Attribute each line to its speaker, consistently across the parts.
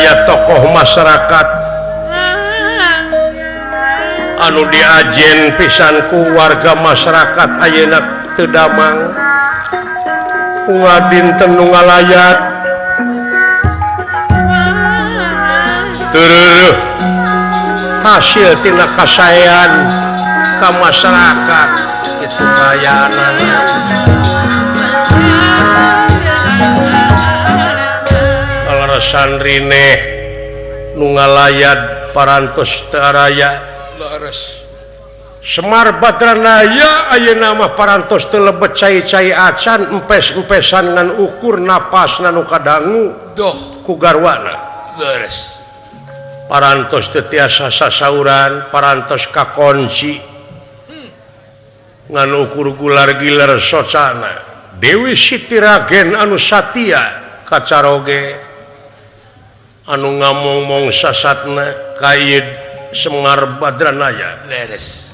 Speaker 1: Aya tokoh masyarakat anu diajen pisan ku warga masyarakat ayeuna teu damang unggal dinten nu ngalayat tereuh hasil tina kasaean ka masyarakat itu kayaanana. Kaleresan rineh nu ngalayat parantos teu araya.
Speaker 2: Leres.
Speaker 1: Semar Badranaya ayeuna mah parantos teu lebet cai-cai acan empes-empesan ngan ukur napasna nu kadangu
Speaker 2: doh
Speaker 1: ku garwana.
Speaker 2: Leres.
Speaker 1: Parantos teu tiasa sasauran, parantos kakonci ngan ukur gular-gilar socana. Dewi Siti Ragen anu satia kacaroge anu ngamong-mong sasatna ka ieu Semar Badranaya.
Speaker 2: Leres.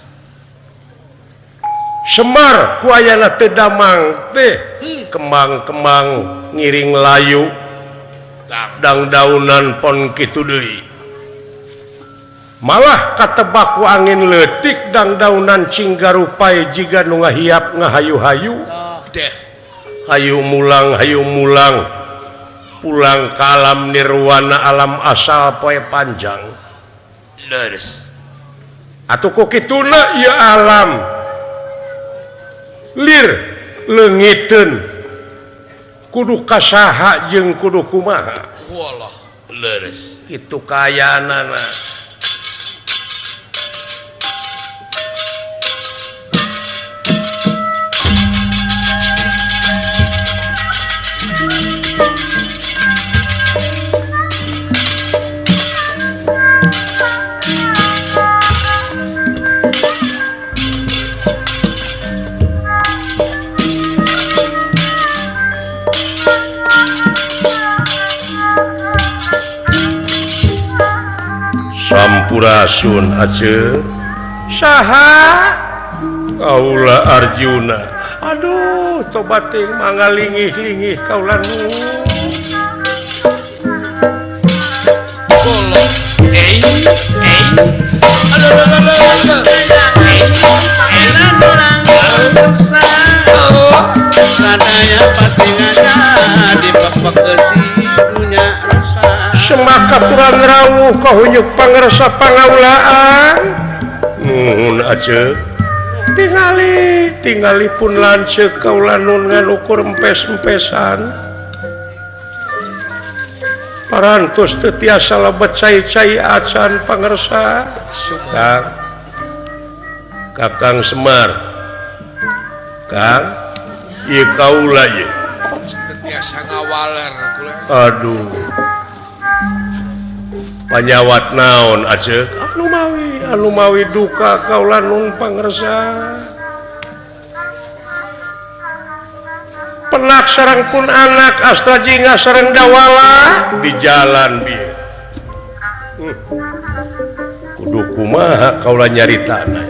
Speaker 1: Semar ku ayana teu damang teh kembang-kembang ngiring layu dangdaunan pon kitu deui. Malah katebak ku angin leutik dangdaunan cinggarupai jiga nu ngahiap ngahayu-hayu. Hayu mulang, hayu mulang, pulang ka alam nirwana alam asal poe panjang.
Speaker 2: Leres.
Speaker 1: Atuh ku kituna ieu alam lir leungiteun kudu kasaha jeung kudu kumaha.
Speaker 2: Walah, leres.
Speaker 1: Kitu kaayaanana. Sampurasun Aceh. Saha? Kaula Arjuna. Aduh, tobat ting mangalingih-lingih kaula nu.
Speaker 2: Bolong. Eh, eh. Aduh, aduh, aduh, aduh. Eh, eh.
Speaker 1: Semaka turang rawuh kahunyuk pangersa pangaulaan. Nuhun Aceh. Tingali, tingali pun lanceuk kaula nun ngan ukur empes-empesan. Parantos teu tiasa lebet cai-cai acan pangersa. Kang. Kakang Semar. Kang, ieu kaula ieu.
Speaker 2: Teu tiasa ngawaler kula.
Speaker 1: Aduh. Panyawat naon Aceh? Anu mawi duka kaula nun pangersa. Penak sareng pun anak astra jingga sareng dawala di jalan bieu. Kudu kumaha kaula nyaritana.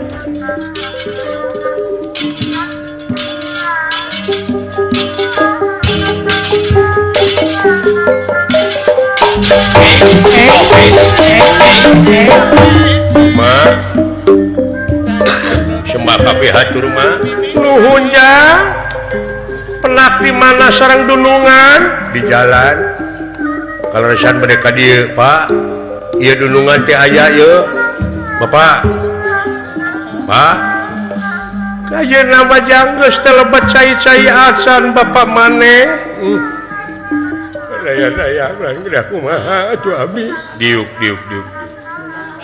Speaker 1: Ma sembah kabeh hatur ma nuhun jang. Penak di mana sareng dunungan di jalan. Kaleresan mereka dieu Pak, ieu dunungan teh aya ieu Bapak. Pak kayeuna mah jang geus teu lebet cai-cai acan bapak maneh. Daya-daya geus kumaha atuh abdi. Diuk diuk diuk.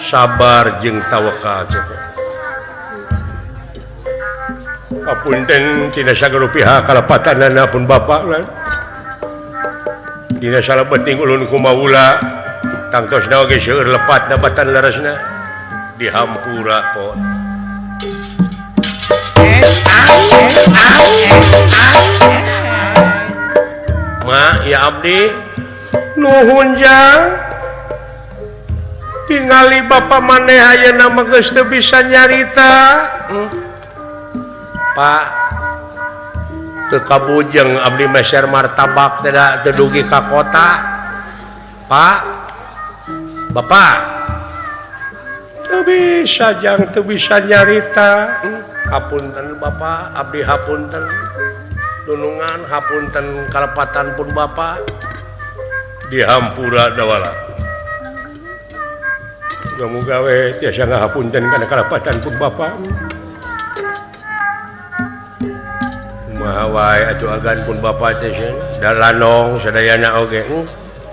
Speaker 1: Sabar jeung tawakal cenah. Apunten tina sagala pihak kalepatanana pun bapak lan. Dina salebeting ulun kumaula tangtosna oge seueur lepat dapatan leresna dihampura pon. Ma ya abdi nuhun jang. Tingali bapak maneh ayeuna mah geus teu bisa nyarita. Pak teu kabujeng abdi meser martabak teh da teu dugi ka kota. Pak Bapak teu bisa jang teu bisa nyarita hapunten Bapak abdi hapunten dunungan hapunten kalepatan pun Bapak dihampura dawala muga-muga we tiasa ngahapunten kana kalepatan pun Bapak kumaha wae atuh agan pun Bapak teh da lanong sadayana oge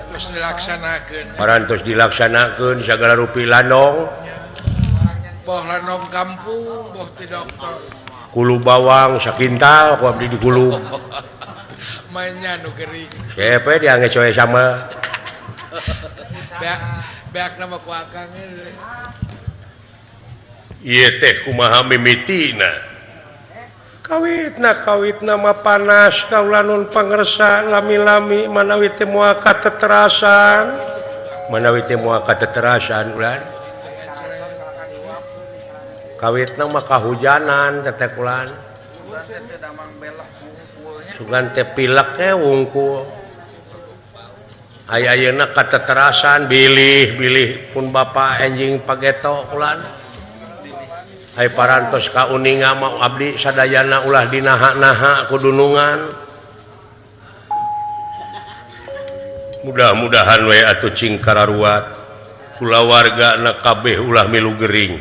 Speaker 2: terus dilaksanakeun
Speaker 1: parantos dilaksanakeun sagala rupi lanong
Speaker 2: boh lanong kampung boh ti dokter
Speaker 1: kulu bawang sakintal ku abdi digulung
Speaker 2: mainnya nu gering
Speaker 1: siapa dia ngecoe sama
Speaker 2: beak beak nama ku akang
Speaker 1: ieu teh kumaha mimitina kawitna mah panas kaula nun pangersa lami-lami manawi teh moal kateterasan ulah kawitna mah kahujanan teteh kulan sugan teh pilek we wungkul aya ayeuna kateterasan bilih-bilih pun bapa enjing pageto kulan aya parantos ka uninga mah abdi sadayana ulah dinaha-naha ku dunungan mudah-mudahan we atuh cing kararuat kulawarga na kabeh ulah milu gering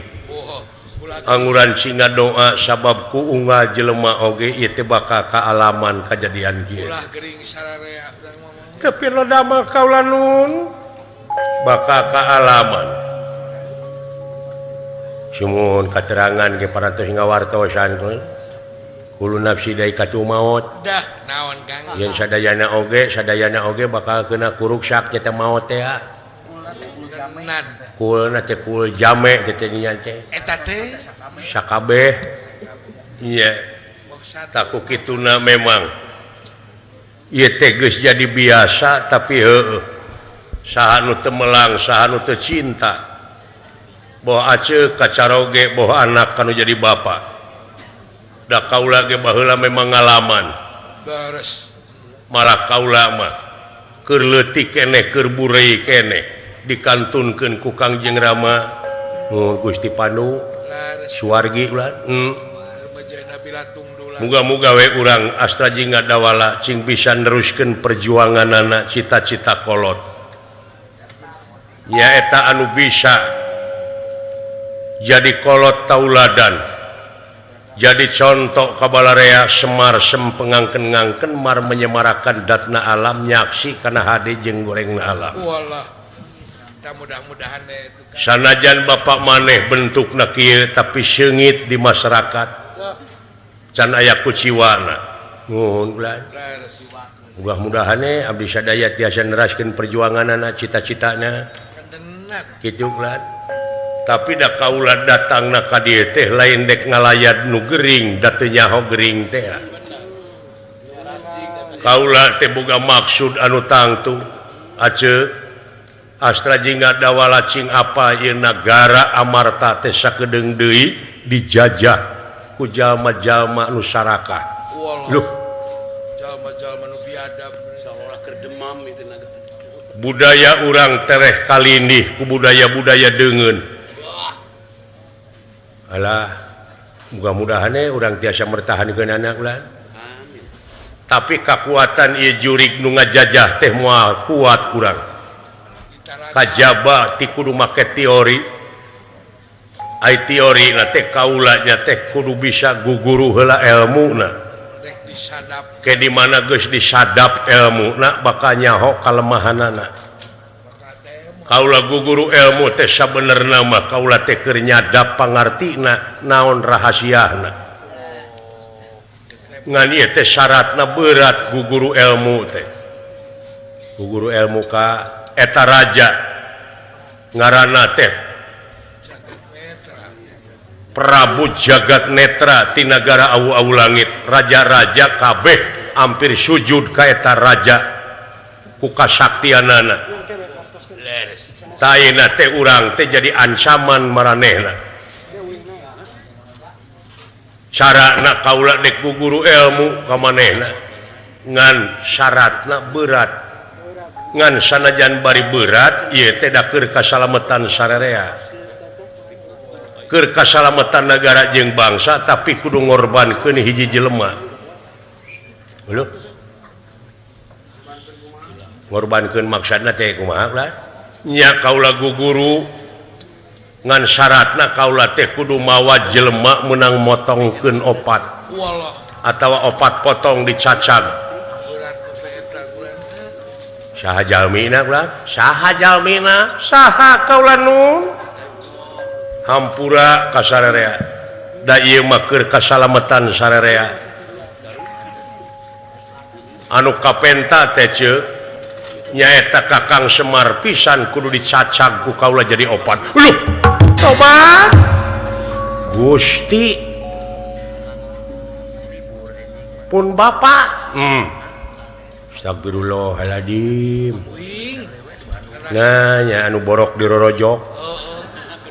Speaker 1: anguran singa doa sabab ku unggal jelema oge ieu teh bakal kaalaman kajadian kieu
Speaker 2: ulah gering sararea
Speaker 1: tapi loda mah kaula nun bakal kaalaman sumuhun katerangan ge parantos ngawartosan kulo nafsi daikatul maut
Speaker 2: dah naon Kang
Speaker 1: yen sadayana oge bakal kena kuruksak teh maot teh kulna teh kul jame teh nya teh
Speaker 2: eta teh
Speaker 1: sakabeh nya taku kituna memang ieu teh geus jadi biasa tapi heueuh saha nu teu melang saha nu teu cinta boh aceuk kacaroge boh anak kanu jadi bapa da kaula ge baheula memang ngalaman
Speaker 2: beres
Speaker 1: malah kaula mah keur leutik keneh keur burei keneh dikantunkeun ku Kangjeng Rama Gusti Pandu Suwargi ulah muga-muga we urang Astra Jingga Dawala cing bisa neruskeun perjuanganana cita-cita kolot nyaeta anu bisa jadi kolot tauladan jadi contoh kabalarea Semar sempengangken-ngangken mar menyemarakan datna alam nyaksi kana hade jeung gorengna alam.
Speaker 2: Walah. Mudah-mudahan
Speaker 1: sanajan bapak maneh bentukna kieu tapi seungit di masyarakat can aya kuciwana nuhun ulah mudah-mudahan abdi sadaya tiasa neraskeun perjuanganana cita-citana kitu ulah tapi da kaula datangna ka dieu teh lain dek ngalayat nu gering da teu nyaho gering teh kaula teh boga maksud anu tangtu aceuk Astra Jingga Dawala cing apa ieu nagara Amarta teh sakedeung deui dijajah ku jalma-jalma nu sarakah. Loh,
Speaker 2: jalma-jalma nu biadab
Speaker 3: saolah keur demam itu naga.
Speaker 1: Budaya urang tereh kalindih ku budaya-budaya deungeun. Alah, mudah-mudahan urang tiasa mertahankeun ulah.
Speaker 3: Amin.
Speaker 1: Tapi kakuatan ieu jurig nu ngajajah teh moal kuat urang. Kajaba ti kudu make teori ai teori na teh kaula nya teh kudu bisa guguru heula elmuna ke di mana geus disadap elmuna bakal nyaho kalemahanana kaula guguru elmu teh sabenerna mah kaula teh keur nyadap pangartina naon rahasiana ngan ieu teh syaratna berat guguru elmu teh guguru elmu ka eta raja ngaranna teh Prabu Jagat Netra ti nagara awu-awu langit raja-raja kabeh hampir sujud ka eta raja ku kasaktianana taina teh urang teh jadi ancaman maranehna carana kaula dek guguru ilmu ka manehna ngan syaratna berat Ngan sanajan bari berat ieu teh da keur kasalametan sararea. Keur kasalametan nagara jeung bangsa tapi kudu ngorbankeun hiji jelema. Lho. Ngorbankeun maksudna teh kumaha lah? Nya kaula guguru ngan syaratna kaula teh kudu mawa jelema meunang motongkeun opat. Atawa opat potong dicacag. Saha jalmina ulah? Saha jalmina? Saha kaula nu? Hampura ka sararea. Da ieu mah keur kasalametan sararea. Anu kapenta teh ceuk nyaeta Kakang Semar pisan kudu dicacag ku kaula jadi opat. Luh, tobat. Gusti pun bapak. Astagfirullahaladzim. Nah, nya anu borok dirorojok.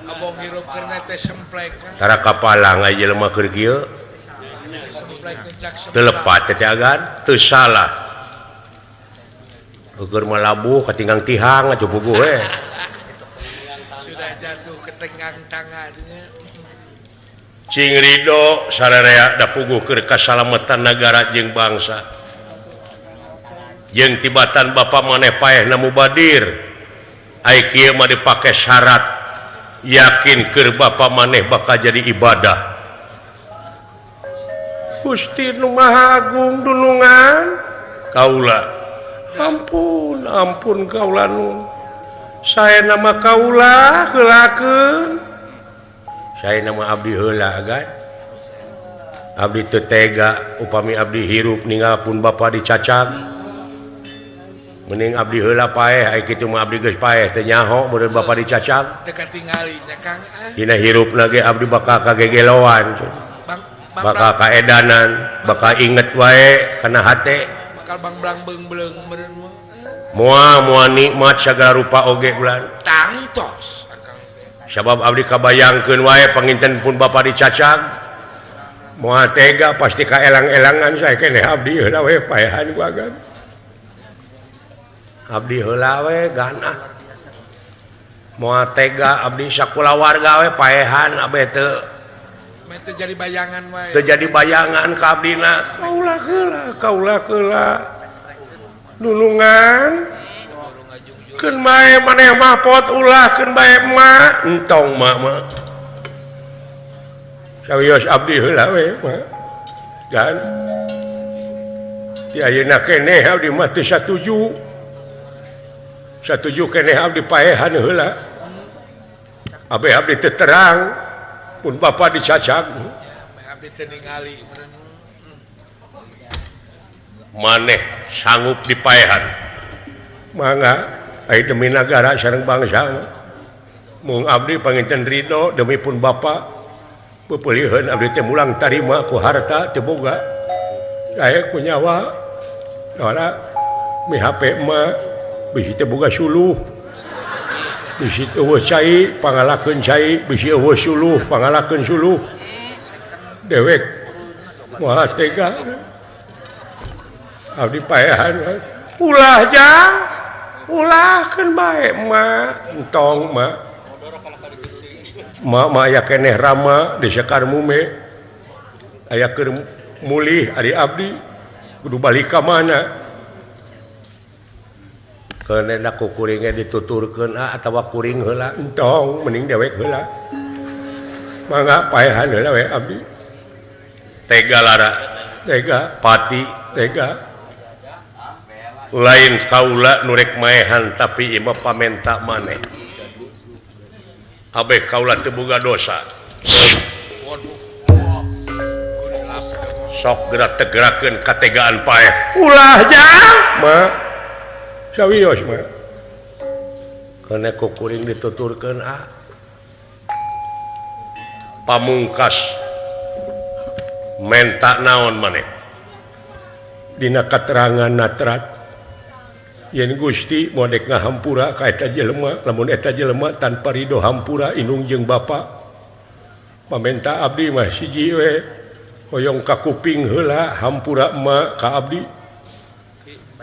Speaker 2: Abong hirup keur teh semplek.
Speaker 1: Tara kapalang aya jelema keur kieu. Teu lepat teh agan, teu salah. Keur mah labuh katinggang tihang atuh puguh we.
Speaker 2: Sudah jatuh ke tenggang tangannya.
Speaker 1: Cing ridho sararea da puguh keur kasalametan nagara jeung bangsa. Jeung tibatan bapa maneh paehna mubadir. Ai kieu mah dipake syarat yakin keur bapa maneh bakal jadi ibadah. Gusti nu Maha Agung dunungan kaula. Ampun, ampun kaula nu. Sae nama kaula heulakeun. Sae nama abdi heula agan. Abdi teu tega upami abdi hirup ninggal pun bapa dicacag. Mending abdi heula paeh ai kitu mah abdi geus paeh teu nyaho meureun bapa dicacag.
Speaker 2: Teu katingali nya Kang.
Speaker 1: Dina hirupna ge abdi bakal kagegeloan. Bakal kaedanan, bakal inget wae kana hate.
Speaker 2: Bakal bangblang beung-beung meureun mah.
Speaker 1: Moal moal nikmat sagala rupa oge ulan.
Speaker 2: Tangtos akang teh.
Speaker 1: Sabab abdi kabayangkeun wae panginten pun bapa dicacag. Moal tega pasti kaelang-elangan sae keneh abdi heula we paehan ku agan. Abdi heula we ganah. Moal tega abdi sakulawarga we paehan abdi teu
Speaker 2: teu jadi bayangan wae.
Speaker 1: Teu jadi bayangan ka abdina. Kaula heula, kaula heula. Nulungan. Keun bae maneh mah pot ulah keun bae emak. Entong mak mah. Sawios abdi heula we mah. Dan di ayeuna keneh abdi mah teu satuju. Satuju keneh abdi paehan heula. Abdi abdi teu terang pun bapa dicacag.
Speaker 2: Abdi teu ningali
Speaker 1: maneh sanggup dipaehan. Mangga ai demi nagara sareng bangsa. Mung abdi panginten ridho demi pun bapa. Pepeuliheun abdi teh mulang tarima ku harta teu boga. Aya ku nyawa. Ora mi HP mah bisi teu boga suluh. Bisi eueuh cai pangalakeun cai, bisi eueuh suluh pangalakeun suluh. Dewek moal tega. Abdi paehan. Ulah jang. Ulah keun bae mak, entong mak. Mak mah aya keneh rama di Sekar Mume. Aya keur mulih ari abdi kudu balik ka mana. Keunena ku kuring ge dituturkeun atawa kuring heula entong mending dewek heula. Mangga paehan heula we abdi. Tega lara, tega pati, tega. Lain kaula nu rek maehan tapi ieu mah pamenta maneh. Abeh kaula teu boga dosa. Sok gerak tegerakeun kategaan paeh. Ulah jang, mak. Sawios mah. Kana ku kuring dituturkeun ah. Pamungkas menta naon maneh? Dina katerangan natrat yen Gusti moal dek ngahampura ka eta jelema, lamun eta jelema tanpa ridho hampura indung jeung bapa. Pamenta abdi mah siji we hoyong ka kuping heula hampura emak ka abdi.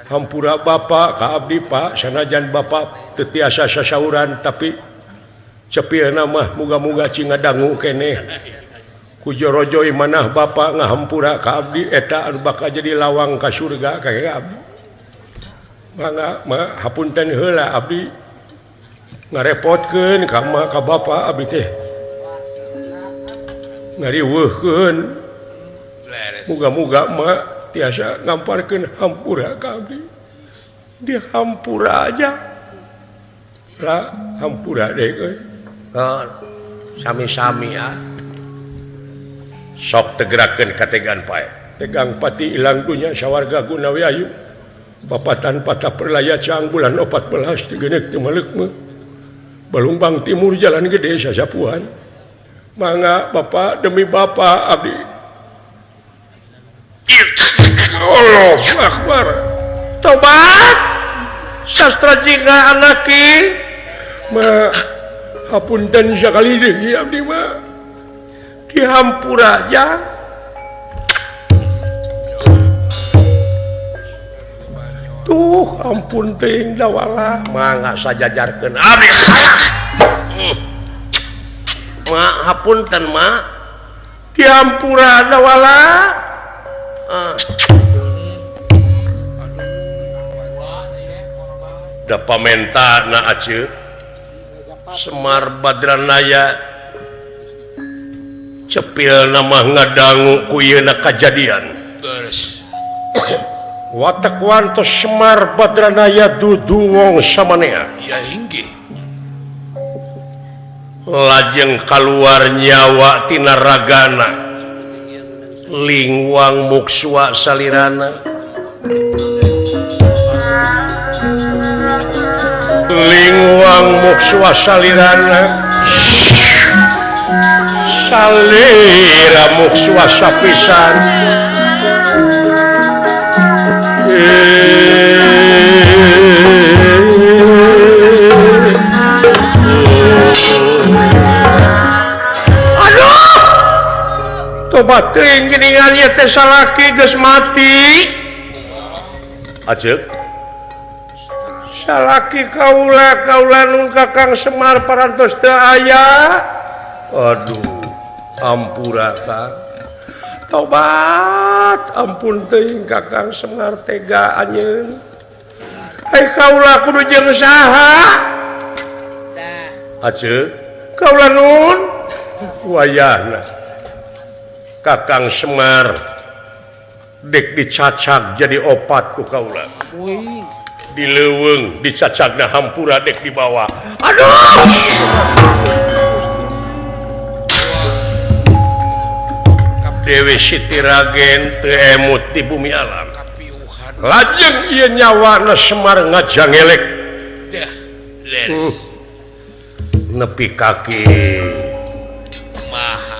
Speaker 1: Hampura Bapak ka abdi Pak sanajan Bapak teu tiasa sasauran tapi cepilna mah muga-muga cing ngadangu keneh. Ku jorojoy manah Bapak ngahampura ka abdi eta anu bakal jadi lawang ka surga ka abdi. Mangga mah hapunten heula abdi ngarepotkeun ka ma ka Bapak abdi teh. Ngariweuhkeun. Muga-muga ma tiasa ngamparkeun hampura ka abdi. Dihampura aja. Lah hampura deui euy. Sami-sami ah. Sok tegerakeun kategaan pae. Tegang pati ilang dunya sawarga gunawi ayu. Papatan patah perlaya caang bulan 14 tigenek teu maleukmeuh. Balumbang timur jalan gede sasapuan. Mangga Bapak demi Bapak abdi. Allahu Akbar. Tobat. Sastra jingga anaki. Ma hapunten sakali deui abdi mah. Dihampura aja. Tuh ampun teuing dawala mangga sajajarkeun abdi. Ma hapunten ma. Dihampura dawala. Da pamenta na aceuk Semar Badranaya cepil nama ngadangu ku ieuna kajadian. Watak wantos Semar Badranaya dudu wong samanea.
Speaker 2: Ya inggih.
Speaker 1: Lajeng kaluar nyawa tina ragana. Lingwang mukswa salirana. Lingwang mukswa salirana. Salira mukswa sapisan. Aduh, tobat teuing geuningan ieu teh salaki geus mati. Aceuk. Salaki kaula kaula nun Kakang Semar parantos teu aya. Aduh, ampura Kang. Tobat, ampun teuing Kakang Semar tega anjeun. Ai kaula kudu jeung saha? Aceuk, kaula nun wayahna Kakang Semar dek dicacag jadi opat ku kaula. Di leuweung dicacagna hampura dek dibawa. Aduh! Dewi Siti Ragen teu emut di bumi alam. Lajeng ieu nyawana Semar ngajangelek. Nepi kaki.
Speaker 2: Kumaha?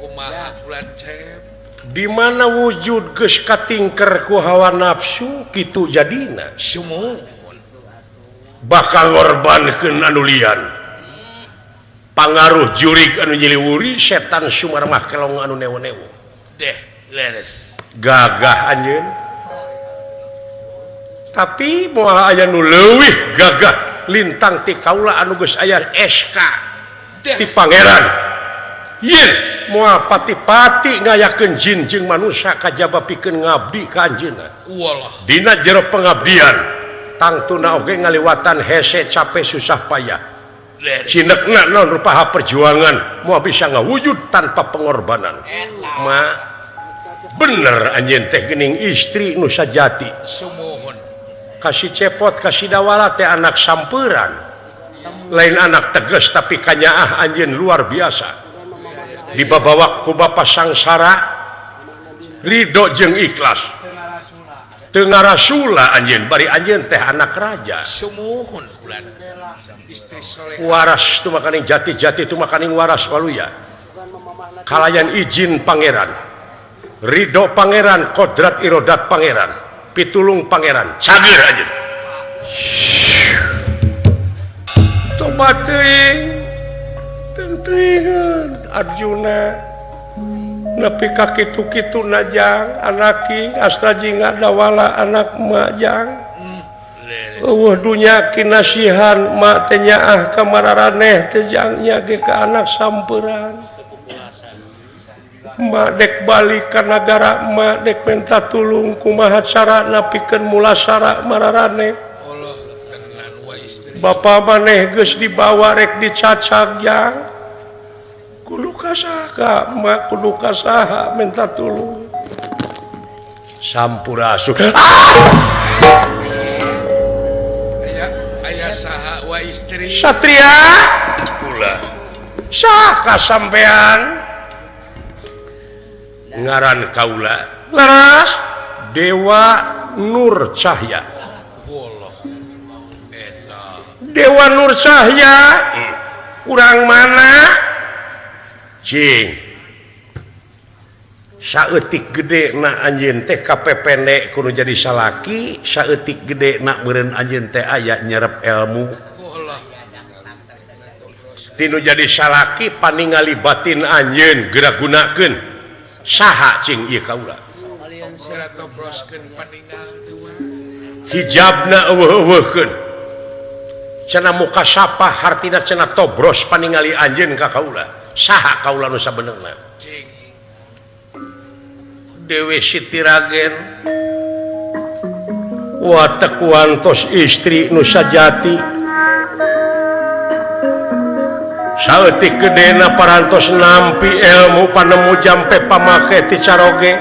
Speaker 2: Kumaha bulan cep?
Speaker 1: Di mana wujud geus katingker ku hawa nafsu kitu jadina.
Speaker 2: Sumuhun.
Speaker 1: Bakal ngorbankeun anu lian. Pangaruh jurig anu nyiliwuri setan Sumar mah kelong anu newo-newo.
Speaker 2: Deh, leres.
Speaker 1: Gagah anjeun. Tapi moal aya nu leuwih gagah lintang ti kaula anu geus aya SK ti pangeran. Yen moal pati-pati ngayakeun jin jeung manusa kajaba pikeun ngabdi ka anjeunna.
Speaker 2: Walah.
Speaker 1: Dina jero pengabdian tangtuna oge ngaliwatan hese capek susah payah. Cinekna non rupaha perjuangan moal bisa ngawujud tanpa pengorbanan. Ma bener anjeun teh geuning istri nu sajati.
Speaker 2: Sumuhun.
Speaker 1: Kasih cepot kasih dawala teh anak samperan. Lain anak tegas tapi kanyaah anjeun luar biasa. Dibabawa ku bapa sangsara ridho jeung ikhlas. Teu ngarasula anjeun bari anjeun teh anak raja.
Speaker 2: Sumuhun bulan. Istri soleh.
Speaker 1: Waras tu makaning jati-jati tu makaning waras waluya. Kalayan izin pangeran. Ridho pangeran, kodrat irodat pangeran, pitulung pangeran, cager anjeun. Tobat teuing. Teuingan Arjuna. Nepi ka kitu-kitu najang anaki Astra Jingga dawala anak majang. Eueuh dunya kinasihan mak teh nyaah ka mararaneh teh jangnya ge ka anak samperan. Mak dek balik ka nagara mak dek minta tulung kumaha carana pikeun mulasara mararaneh. Bapa maneh geus dibawa rek dicacag jang. Kudu ka saha mak kudu ka saha minta tulung. Sampurasun.
Speaker 2: Aya saha wa istri.
Speaker 1: Satria kula. Saha sampean? Ngaran kaula laras Dewa Nur Cahya. Dewa Nur Cahya urang mana? Cing saeutik gede na anjeun teh kapepende kudu jadi salaki, saeutik gede na meureun anjeun teh aya nyerep ilmu. Tinu jadi salaki paningali batin anjeun geura gunakeun. Saha cing ieu kaula? Hijabna eueuh-eueuhkeun. Cenah muka sapa hartina cenah tobros paningali anjeun ka kaula. Saha kaula nu sabenerna? Dewi Siti Ragen watekuantos istri nu sajati. Saeutik gedena parantos nampi ilmu panemu jampe pamake ti caroge.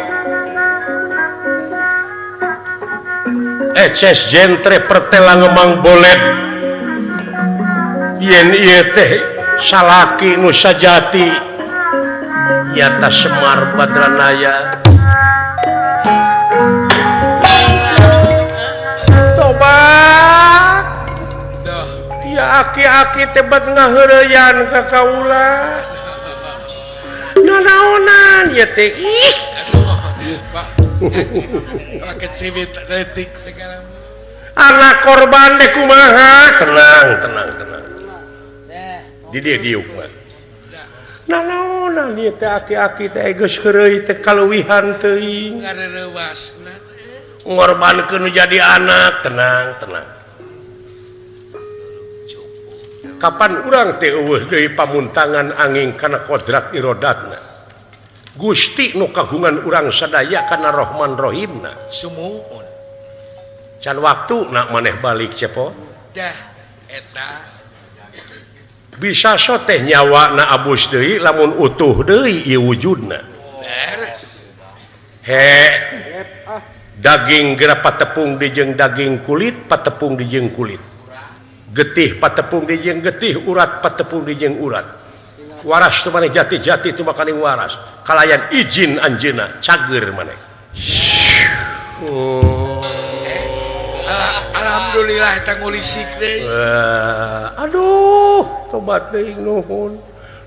Speaker 1: Eces jentre pertela ngemang bolet. Yen ieu teh salaki nu sajati nyata Semar Badranaya. Tobat dia aki-aki tebat ngaheureyan ka kaula. Nanaonan ieu teh ih.
Speaker 2: Kecibit letik sekarang.
Speaker 1: Anak korban deh kumaha? Tenang, tenang, tenang. Di dia diuk mah. Nanaonan ieu teh aki-aki teh geus heureuy teh kaluwihan teuing.
Speaker 2: Ngareurewas.
Speaker 1: Ngorbankeun nu jadi anak, tenang, tenang. Kapan urang teh eueuh deui pamuntangan angin kana kodrat irodatna. Gusti nu kagungan urang sadaya kana Rahman Rahimna.
Speaker 2: Sumuhun.
Speaker 1: Can waktu nak maneh balik cepo.
Speaker 2: Dah eta
Speaker 1: bisa so teh nyawa na abus deui lamun utuh deui ieu wujudna.
Speaker 2: Beres.
Speaker 1: He. Daging geura patepung di jeung daging kulit, patepung di jeung kulit. Getih patepung di jeung getih, urat patepung di jeung urat. Waras tu maneh jati-jati tu makaning waras. Kalayan izin anjeunna cager maneh. Oh.
Speaker 2: Alhamdulillah eta ngulisik deui.
Speaker 1: Aduh, tobat teuing nuhun.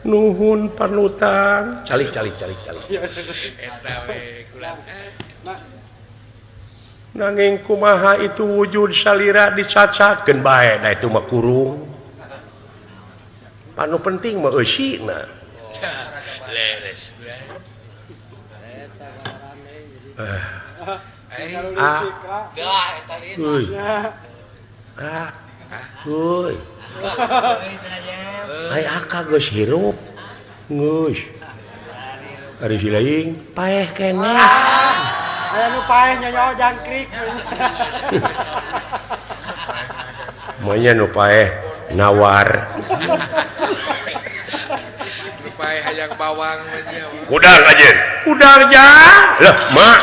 Speaker 1: Nuhun panutan. Calik calik calik calik.
Speaker 2: Eta we kula.
Speaker 1: Nanging kumaha itu wujud salira dicacakeun bae da itu mah kurung. Anu penting mah eusina.
Speaker 2: Leres.
Speaker 1: Euy. Ai aka geus hirup. Geus. Ari si laing paeh keneh.
Speaker 4: Aya nu paeh nyonya jangkrik.
Speaker 1: Monya nu paeh nawar.
Speaker 2: Nu paeh hayang bawang aja.
Speaker 1: Kudang aja. Kudang ja. Lah, mak.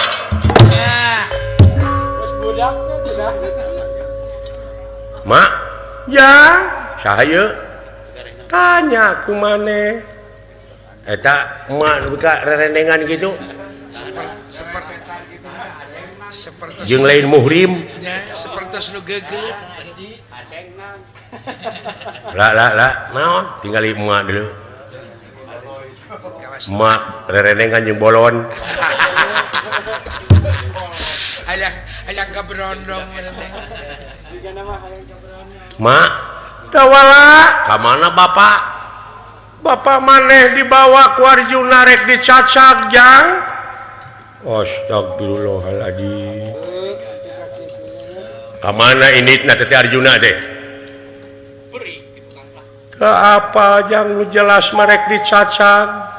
Speaker 4: Geus budak teh.
Speaker 1: Mak, ya, saha ieu? Tanya ku maneh. Eta mak nu ka rerendengan kitu.
Speaker 2: Seperti
Speaker 1: jeung lain muhrim
Speaker 2: nya, seperti nu gegeut.
Speaker 1: Lah lah lah, naon tinggali emak dulu. Emak rerendengan jeung bolon.
Speaker 2: Hayang hayang kabrondong.
Speaker 1: Mak, dawala ka mana bapak? Bapak maneh dibawa ku Arjuna rek dicacag jang. Astagfirullahaladzim. Ka mana initna teh Arjuna teh? Ke apa jang nu jelas marek dicacag.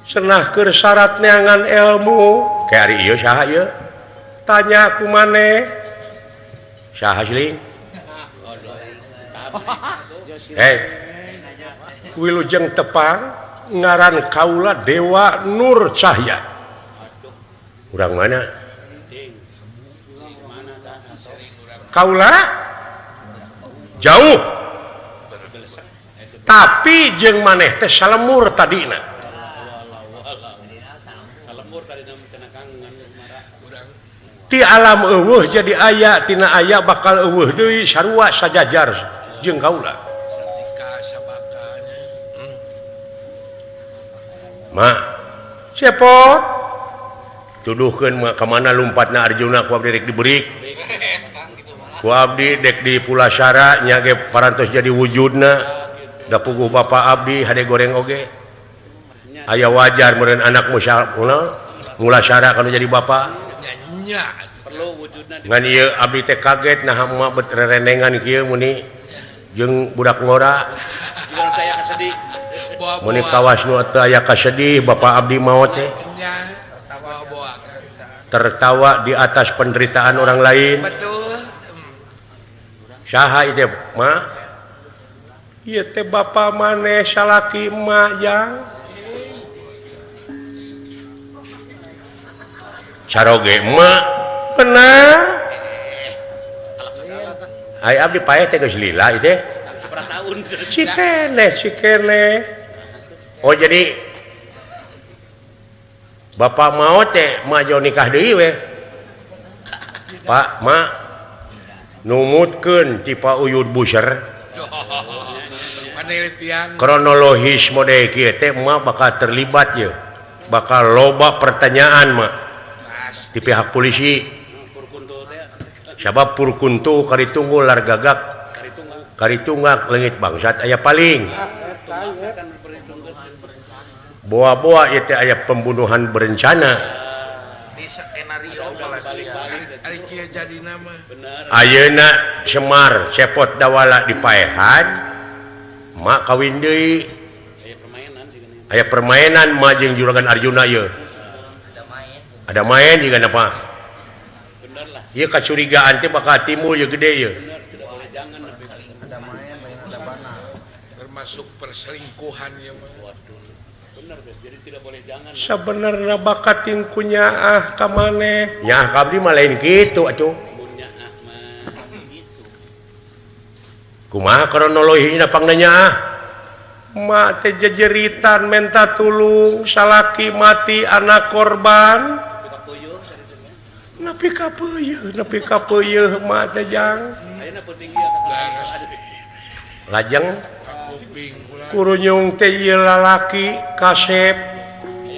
Speaker 1: Cenah keur syarat neangan ilmu. Ke ari ieu saha ieu? Tanya ku maneh. Saha siling? Hei. Wilujeng tepang ngaran kaula Dewa Nur Cahya. Urang mana? Kaula jauh. Tapi jeung maneh teh salemur tadina. Ti alam eueuh jadi aya, tina aya bakal eueuh deui sarua sajajar jeung kaula. Ma, cepot tuduhkeun mah ka mana lumpatna Arjuna ku abdi rek dibeurik. Ku abdi dek di Pulasara nya ge parantos jadi wujudna. Da puguh bapa abdi hade goreng oge. Aya wajar meureun anak Mulasara kana jadi bapa.
Speaker 3: Perlu wujudna.
Speaker 1: Ngan ieu abdi teh kaget naha mah bet rerendengan kieu muni jeung budak ngora. Muni kawas nu teu aya kasedih bapa abdi maot teh. Tertawa di atas penderitaan orang lain.
Speaker 2: Betul.
Speaker 1: Saha ieu mah? Ieu teh bapa maneh salaki emak jang. Caroge emak bener. Ai abdi paeh teh geus lila ieu teh. Cikene cikene. Oh jadi bapak mau teh mah nikah deui we. Pak mak numutkeun ti Pak Uyut Buser.
Speaker 2: Penelitian
Speaker 1: kronologis mode kieu teh mah bakal terlibat ye. Bakal loba pertanyaan mah di pihak polisi. Sabab purkuntu karitunggu largagak karitunggak leungit bangsat aya paling. Boa-boa ieu teh aya pembunuhan berencana.
Speaker 5: Di skenario
Speaker 1: ayeuna Semar cepot dawala di paehan mak kawin deui. Aya permainan mak jeung juragan Arjuna ieu. Ada main juga apa? Ieu kacurigaan teh bakal timbul ieu gede ieu.
Speaker 2: Termasuk perselingkuhan ieu mah.
Speaker 1: Sebenarnya bakat tingku nyaah ka maneh. Nyaah ka abdi mah lain kitu atuh. Kumaha kronologina pangna nyaah? Mak teh jejeritan menta tulung, salaki mati anak korban. Nepi ka peuyeun, nepi ka peuyeun mak teh jang. Lajeng kurunyung teh ieu lalaki kasep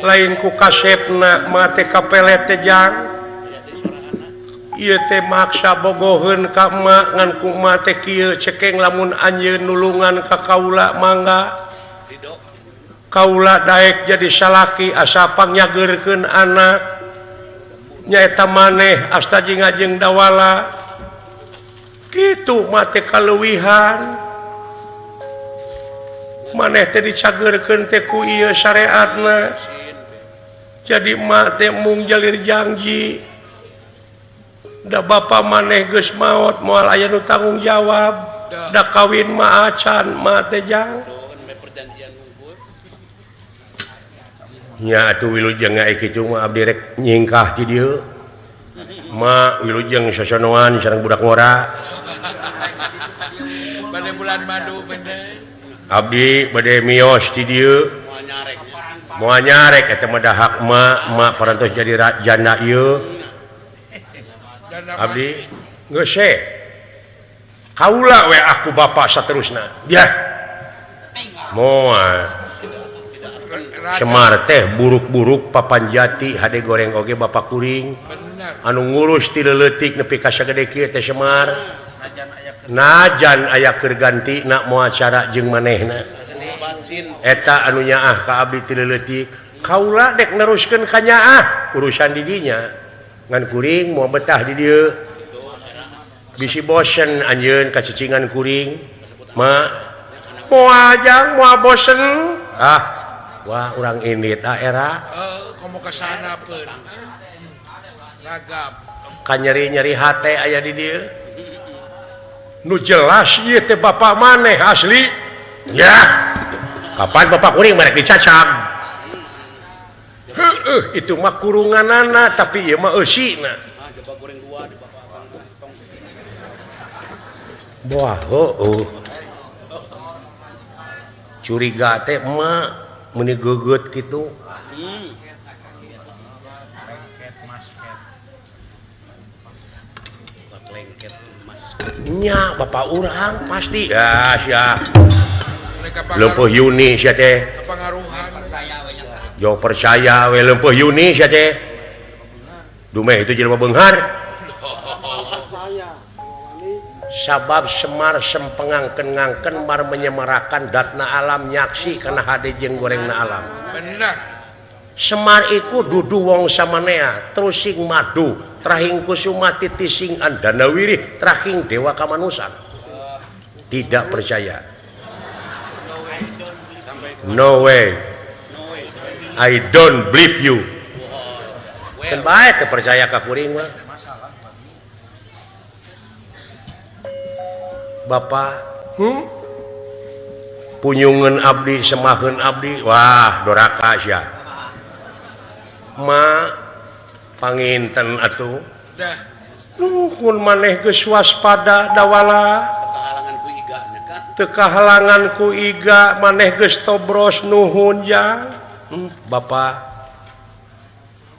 Speaker 1: lain ku kasepna mah teh kapelet teh jang. Ieu teh maksa bogoheun ka emak ngan ku emak teh kieu cekeng lamun anjeun nulungan ka kaula mangga. Kaula daek jadi salaki asa pangyageurkeun anak nyaeta maneh asta jeung ngajeng dawala. Kitu mah teh kaleuwihan. Maneh teh dicageurkeun teh ku ieu syariatna. Jadi emak teh mung jalir janji. Da bapa maneh geus maot moal aya nu tanggung jawab. Da kawin mah acan mah teh jang. Nya atuh wilujeng ai kitu mah abdi rek nyingkah ti dieu. Ma wilujeng sasonoan sareng budak ngora.
Speaker 2: Bade bulan madu bener.
Speaker 1: Abdi bade mios ti dieu. Moal nyarek eta mah dahak emak, emak parantos jadi janda ieu. Abdi geus we. Kaula we aku bapa saterusna. Biah. Moal. Semar teh buruk-buruk papanjati hade goreng oge bapa kuring. Anu ngurus ti leutik nepi ka sagede kieu teh Semar. Najan aya keur gantina moal cara jeung manehna. Eta anu nyaah ka abdi ti leutik. Kaula dek neruskeun ka nyaah urusan di dinya. Ngan kuring moal betah di dieu. Bisi bosen anjeun kacicingan kuring. Ma moal jang moal bosen. Ah, wah urang indit ah era.
Speaker 6: Komo ka sana peun. Ragap.
Speaker 1: Ka nyeri-nyeri hate aya di dieu. Nu jelas ieu teh bapak maneh asli. Ya. Kapan bapak kuring merek dicacag. Heueuh, itu mah kurunganana tapi ieu mah eusina. Wah, heueuh. Curiga teh emak meuni geugeut kitu. Nya bapak urang pasti. Ya sia. Leumpeuh Yuni sia teh. Jo percaya we leumpeuh Yuni sia teh. Dumeh itu jelema beunghar. Sabab Semar sempengangken-ngangken mar menyemarakan datna alam nyaksi kana hade jeung gorengna alam.
Speaker 6: Bener.
Speaker 1: Semar iku dudu wong samanea, terusing madu, trahing kusuma titising andana wirih, trahing dewa kamanusan. Tidak percaya. No way. I don't believe you. Kan bae teu percaya ka kuring mah. Bapak, punyungeun abdi, semaheun abdi, wah doraka sia. Ma panginten atuh. Nuhun maneh geus waspada dawala. Teu kahalangan ku iga maneh geus tobros nuhun jang. Bapak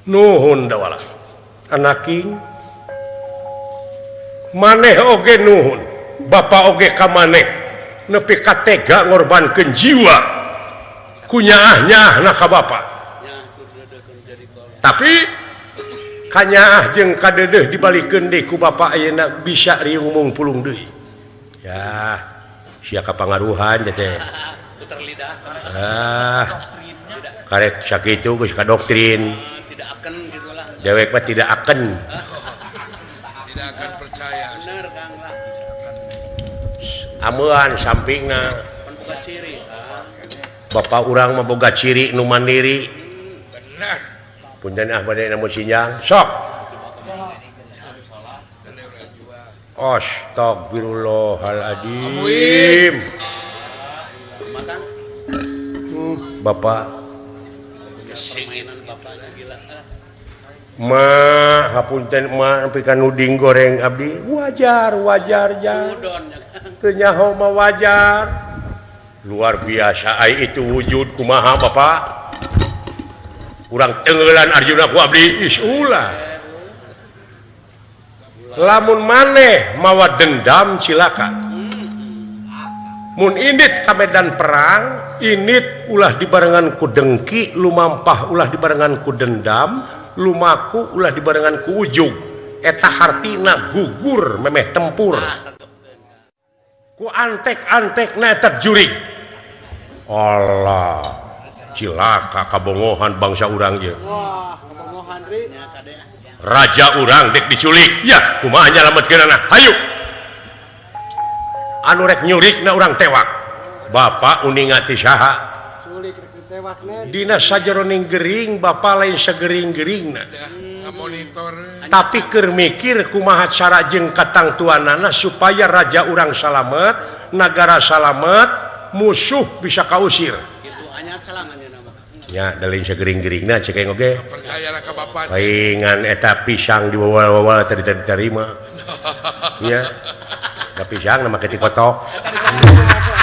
Speaker 1: nuhun dawala. Anaking maneh oge nuhun. Bapak oge ka maneh nepi ka tega ngorbankeun jiwa ku nyaah-nyaahna ka bapak. Tapi kanyaah jeung kadeudeuh dibalikeun deui ku bapak ayeuna bisa riung mungpulung deui. Ya, sia kapangaruhan teh.
Speaker 3: Puter lidah.
Speaker 1: Ah. Karek sakitu geus ka doktrin.
Speaker 3: Tidak akan gitulah.
Speaker 1: Dewek mah tidak akan.
Speaker 6: Tidak akan percaya.
Speaker 3: Bener Kang lah.
Speaker 1: Amean sampingna.
Speaker 3: Boga ciri.
Speaker 1: Bapak urang mah boga ciri nu mandiri.
Speaker 6: Bener.
Speaker 1: Punten ah bade namun sinjang. Sok. Astagfirullahaladzim. Bapak ma hapunten ma nepi ka nuding goreng abdi wajar wajar ja. Teu nyaho mah wajar. Luar biasa ai itu wujud kumaha Bapak. Urang tenggelan Arjuna ku abdi is ulah. Lamun maneh mawa dendam cilaka. Mun indit ka medan perang, indit ulah dibarengan ku dengki, lumampah ulah dibarengan ku dendam, lumaku ulah dibarengan ku ujug. Eta hartina gugur memeh tempur. Ku antek-antekna eta jurig. Allah, cilaka kabongohan bangsa urang ieu.
Speaker 4: Wah, kabongohan ri.
Speaker 1: Raja urang dek diculik. Ya, kumaha nyalametkeunana? Hayu. Anu rek nyurikna urang tewak. Bapak uninga ti saha?
Speaker 4: Culik rek ditewakna.
Speaker 1: Dina sajeroning gering, bapak lain segering-geringna. Tapi keur mikir kumaha cara jeung katangtuanana supaya raja urang salamet, nagara salamet, musuh bisa kausir. Ya, da lain segering-geringna cek aing oge.
Speaker 6: Percayalah ka bapak.
Speaker 1: Paingan eta pisang diwawal-wawal tadi diterima. Nya. Da pisang na make ti kotok.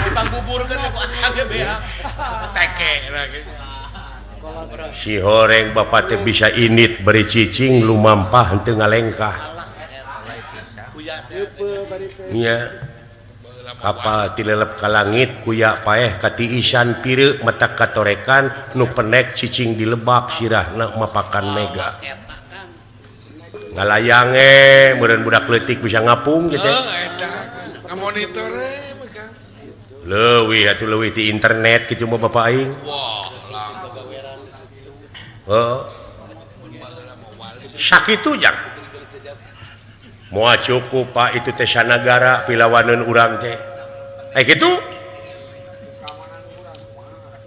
Speaker 3: Dipangbuburkeun ku akang ge beak.
Speaker 6: Teke lah gitu.
Speaker 1: Si horeng bapak teh bisa init beri cicing lumampah henteu ngalengkah. Nya. Kapal tilelep ka langit kuya paeh katiisan pireuk mata katorekan nu penek cicing di lebak sirahna mapakan mega. Ngalayange meureun budak leutik bisa ngapung gitu.
Speaker 6: Heuh eta ngamonitor we mah.
Speaker 1: Leuwih atuh leuwih ti internet kitu mah bapak aing.
Speaker 6: Wah,
Speaker 1: heeh. Sakitu jang. Moal cukup Pak itu teh sanagara pilawaneun urang teh. Eh kitu?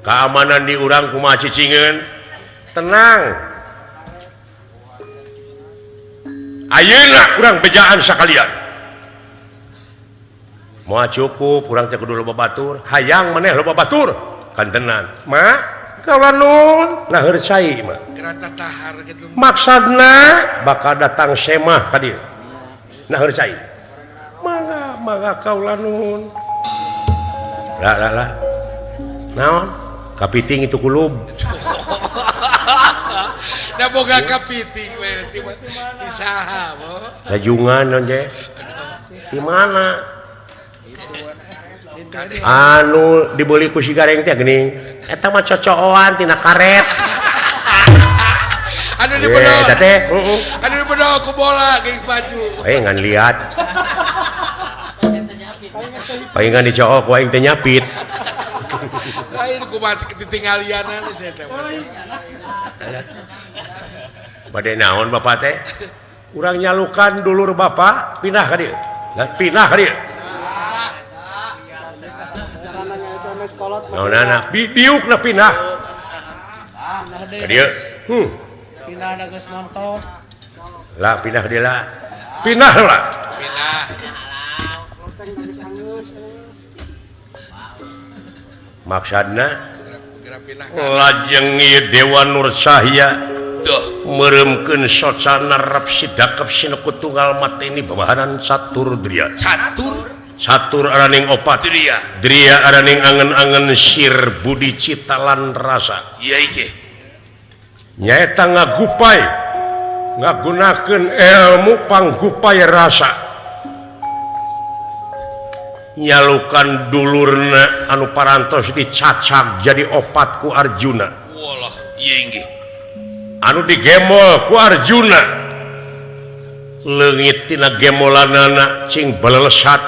Speaker 1: Keamanan di urang kumaha cicingeun? Tenang. Ayeuna urang bejaan sakalian. Moal cukup urang teh kudu loba batur, hayang maneh loba batur. Kantenan. Ma, kaula nun naheur cai mah.
Speaker 6: Gerata tahar kitu.
Speaker 1: Maksudna bakal datang semah ka dieu. Naheur cai. Mangga, mangga kaula nun. Lah lah lah. Naon? Kapiting itu kulub.
Speaker 6: Da boga kapiting we di saha bo.
Speaker 1: Rajungan naon je? Di mana? Anu dibeli ku si gareng teh geuning. Eta mah cocoan tina karet.
Speaker 6: Anu dibedol.
Speaker 1: Eta teh, heeh.
Speaker 6: Anu dibedol ku bola geuning baju.
Speaker 1: Ngan liat. Paingan dicook ku aing teh nyapit.
Speaker 6: Lain kumaha ketinggalianan saya teh.
Speaker 1: Bade naon bapak teh? Urang nyalukan dulur bapak pindah ka dieu. Lah pindah ka dieu. Naonana diukna pindah. Ka dieu.
Speaker 5: Pindah da geus montok.
Speaker 1: Lah pindah ka dieu lah. Pindah lah.
Speaker 6: Pindah.
Speaker 1: Maksudna lajeng ieu Dewa Nur Cahya meremkeun socana rep sidakep sineku tunggal mateni babahanan catur dria.
Speaker 6: Catur
Speaker 1: catur araning opat.
Speaker 6: Dria.
Speaker 1: Dria araning angen-angen sir budi cita lan rasa.
Speaker 6: Iya iki.
Speaker 1: Nyaeta ngagupai ngagunakeun ilmu panggupai rasa. Nyalukan dulurna anu parantos dicacag jadi opat ku Arjuna.
Speaker 6: Walah, ieu inggih.
Speaker 1: Anu digemol ku Arjuna. Leungit tina gemolanana cing balelesat.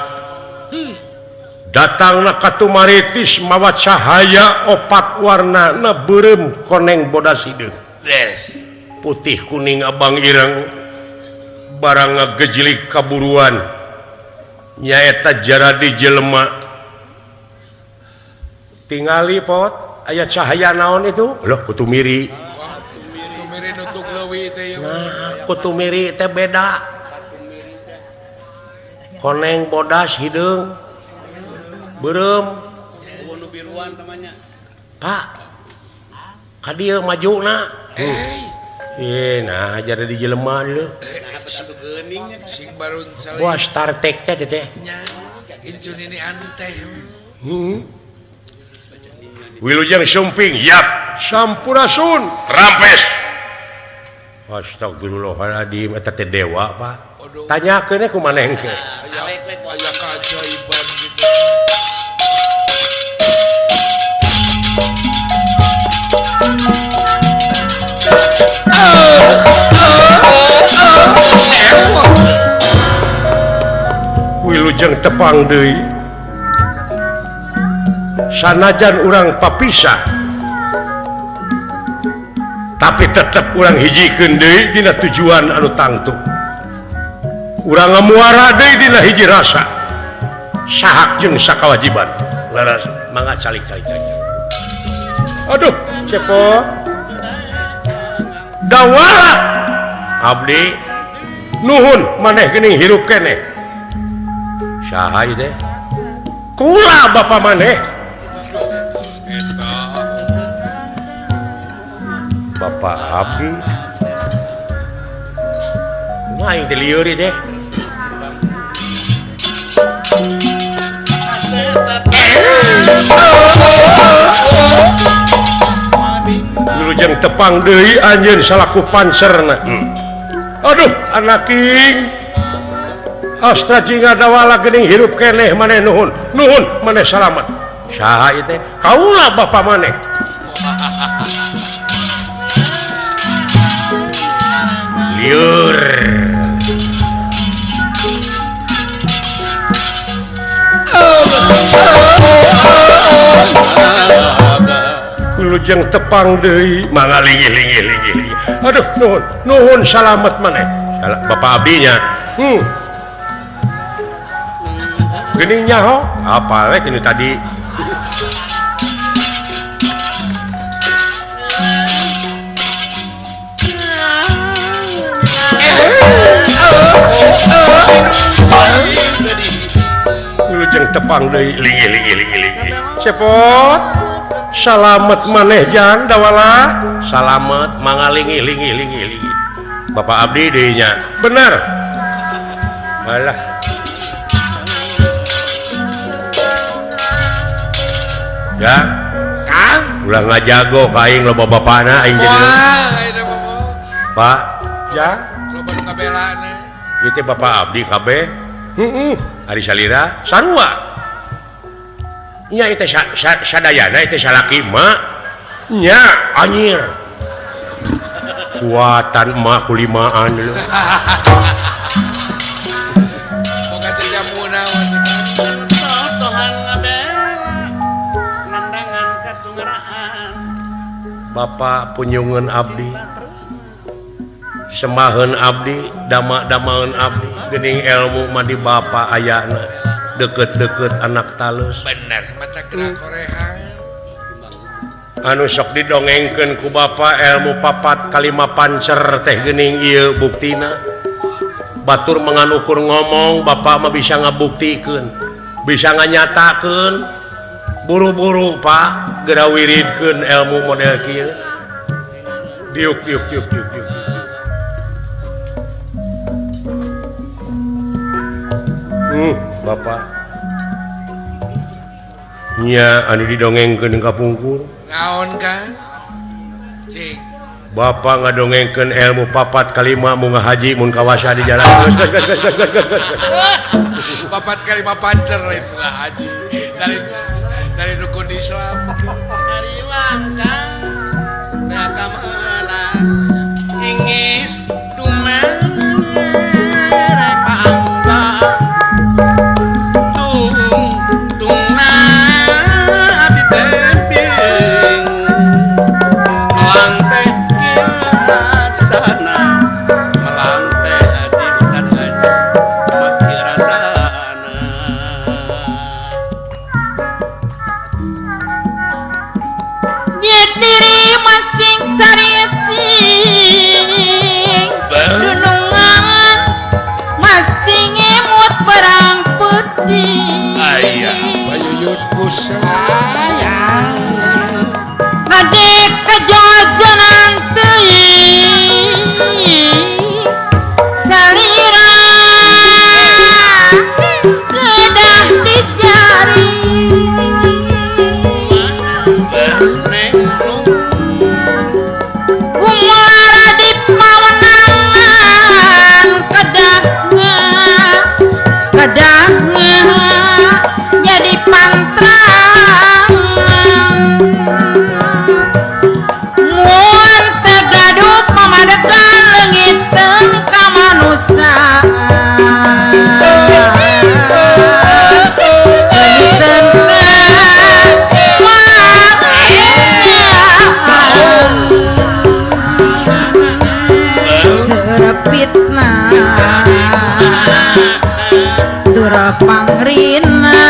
Speaker 1: Datangna ka Tumaritis mawa cahaya opat warnana beureum koneng bodas hideung.
Speaker 6: Beres.
Speaker 1: Putih kuning abang ireng barang ngagejilig kaburuan. Nyaeta jaradi jelema tingali pot aya cahaya naon itu loh kutu miri.
Speaker 6: Kutu miri nutuk leuwih teh.
Speaker 1: Nah kutu miri teh beda koneng bodas hideung beureum
Speaker 3: nu biruan temannya
Speaker 1: Pak ka dieu majuna. Nah jadi jelema leuh.
Speaker 6: Sing barun cali.
Speaker 1: Wah Star Trek teh teh.
Speaker 6: Incun ini anteh.
Speaker 1: Wilujeng Sumping, yap. Sampurasun, rampes. Astagfirullahaladzim eta teh dewa, Pak. Tanyakeun ku maneh engke.
Speaker 6: Aya keajaiban gitu.
Speaker 1: Wilujeng tepang deui. Sanajan urang papisah tapi tetep urang hijikeun deui dina tujuan anu tangtu. Urang ngamuara deui dina hiji rasa. Sahak jeung sakawajiban. Laras mangga calik-calik. Aduh, cepot. Dawala abdi nuhun maneh geuning hirup keneh. Saha ieu teh? Kula bapa maneh. Bapak abdi. Aing teh lieur ieu teh. Wilujeng tepang deui anjeun salaku pancerna. Aduh, anaking. Astra jingga dawala geuning hirup keneh maneh nuhun. Nuhun maneh salamet. Saha ieu teh? Kaula bapa maneh. Lieur. Wilujeng tepang deui mangga linggih linggih linggih linggih. Aduh nuhun nuhun salamet maneh. Bapak abdinya. Geuning nyaho apa we tinu tadi. Wilujeng tepang deui linggih linggih linggih linggih. Cepot salamet maneh jang dawala salamet mangga linggih linggih linggih linggih. Bapak abdi deui nya bener malah ya
Speaker 6: Kang
Speaker 1: ulah ngajago ka aing loba bapana aing jadi Pak ya
Speaker 6: loba nu ngabelana
Speaker 1: ieu teh bapak abdi kabeh heeh ari salira sarua nya ieu teh sadayana ieu teh salaki mak nya anjir kuatan emak kulimaan lho
Speaker 6: boga teh jamu naon
Speaker 3: totohan ngabela nandangan katungeraan
Speaker 1: Bapak punyungeun abdi semaheun abdi dama-damaeun abdi geuning ilmu mah di Bapak ayana deket-deket anak talus
Speaker 6: bener mata gerak korehan
Speaker 1: anu sok didongengkeun ku Bapak ilmu papat kalima pancer teh geuning ieu buktina batur menganukur ngomong Bapak mah bisa ngabuktikeun bisa nganyatakeun buru-buru Pak geura wiridkeun ilmu model kieu diuk diuk diuk diuk diuk. Bapak nya anu didongengkeun ka pungkur
Speaker 6: naon Kang cing
Speaker 1: Bapak ngadongengkeun ilmu papat kalima mun ngahaji mun kawasa di jalan
Speaker 6: papat kalima pancer lain munga haji dari rukun Islam
Speaker 3: hariwang Kang raka meula ingis dumere paangga
Speaker 2: Ngadek kejojonan teuing salira kedah dicari gumalara di pawenangan kedahnya kedahnya jadi pantra fitnah tura pangrina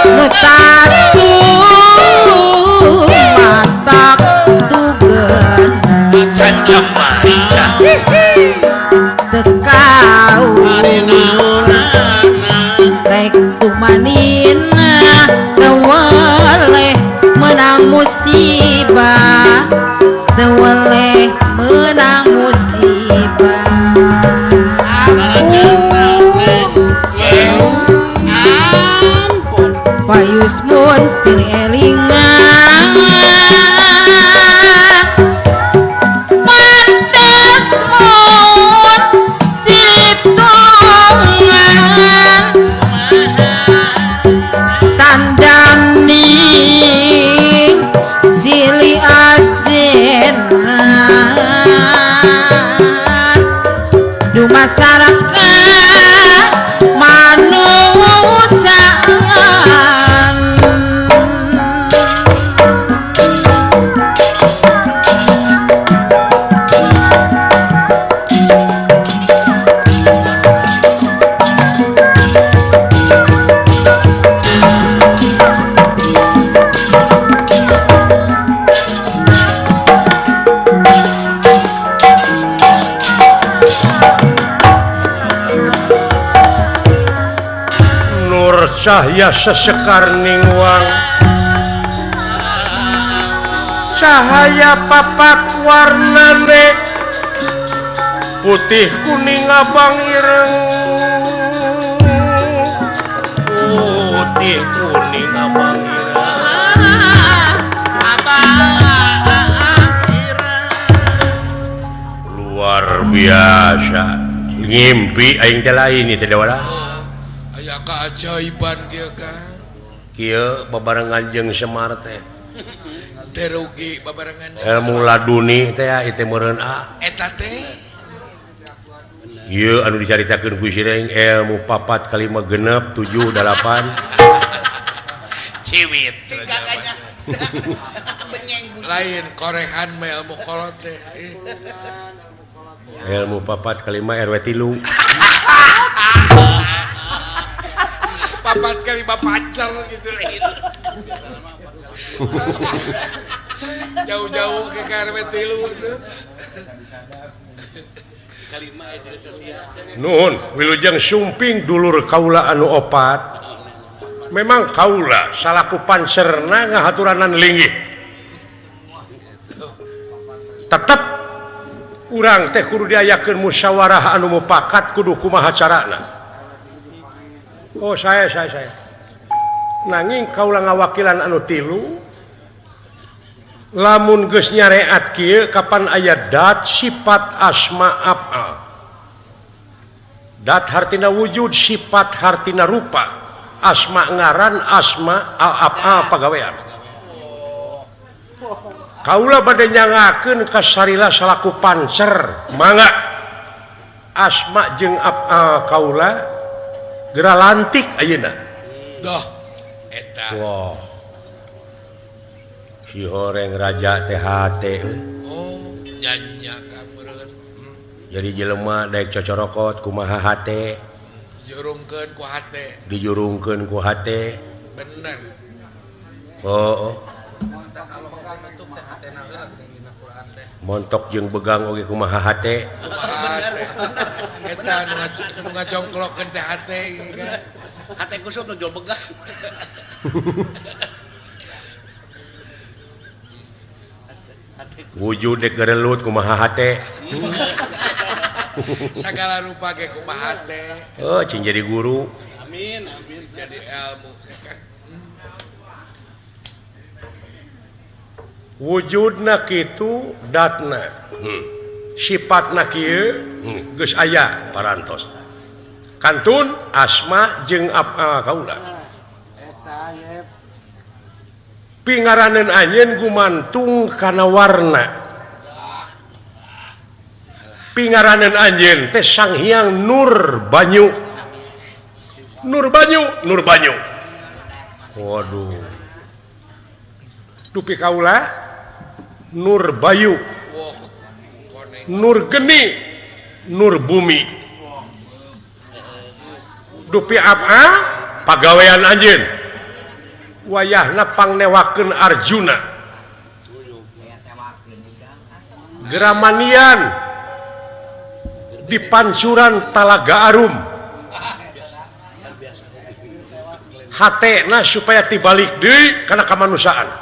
Speaker 2: nu tatu matak tugena
Speaker 6: cancam marica
Speaker 2: tekau rek tumanina teu menang musibah teu menang musibah. Ampun payusmun sing elingan pantes mun silip tulungan tandani sili ajena dumasaraka manusaan.
Speaker 1: Cahya sesekar ningwang cahaya papat warnane putih kuning abang ireng putih kuning abang ireng luar biasa ngimpi aing teh lain ieu teh wala
Speaker 6: aya keajaiban kieu Kang
Speaker 1: kieu babarengan jeung Semar teh
Speaker 6: teu rugi babarengan
Speaker 1: ilmu laduni teh ieu teh meureun a
Speaker 6: eta teh
Speaker 1: ieu anu dicaritakeun ku Sireng ilmu 4 5 6 7 8
Speaker 6: ciwit lain korehan mah ilmu kolot teh
Speaker 1: ilmu 4 5 RW 3
Speaker 6: 4 kali 5 pacar gitu lain jauh-jauh ke RW 3 itu.
Speaker 1: Nuhun wilujeng sumping dulur kaula anu opat. Memang kaula salaku panserna ngahaturanan linggih. Tetep urang teh kudu diayakeun musyawarah anu mupakat kudu kumaha carana. Oh saya. Nanging kaula ngawakilan anu tilu lamun geus nyareat kieu kapan aya dat sifat asma af'al. Dat hartina wujud, sifat hartina rupa, asma ngaran, asma af'al pagawean. Kaula bade nyangakeun ka Sarila salaku pancer, mangga asma jeung af'al kaula geura lantik ayeuna.
Speaker 6: Doh eta.
Speaker 1: Wah. Si horeng raja teh hate.
Speaker 6: Oh, nyanyak meureun.
Speaker 1: Jadi jelema daek cocorokot kumaha hate?
Speaker 6: Jurungkeun ku hate.
Speaker 1: Dijurungkeun ku hate.
Speaker 6: Bener.
Speaker 1: Oh. Montok jeung begang oge kumaha hate?
Speaker 6: Eta nu ngajongklokkeun teh hate kan.
Speaker 3: Hate kusut nu jual begang.
Speaker 1: Wujud dek gerelut kumaha hate.
Speaker 6: Sagala rupa ge kumaha hate.
Speaker 1: Oh, cing jadi guru.
Speaker 3: Amin, amin
Speaker 6: jadi ilmu.
Speaker 1: Wujudna kitu datna. Sifatna kieu geus aya parantos. Kantun asma jeung af'al kaula. Pingaraneun anjeun gumantung kana warna. Pingaraneun anjeun teh Sang Hyang Nur Banyu. Nur Banyu, Nur Banyu. Waduh. Dupi kaula Nur Bayu. Nur Geni, Nur Bumi. Dupi apa? Pagawean anjeun. Wayahna pangnewakeun Arjuna. Geramanian di pancuran Talaga Arum. Hatena supaya tibalik deui kana kamanusiaan.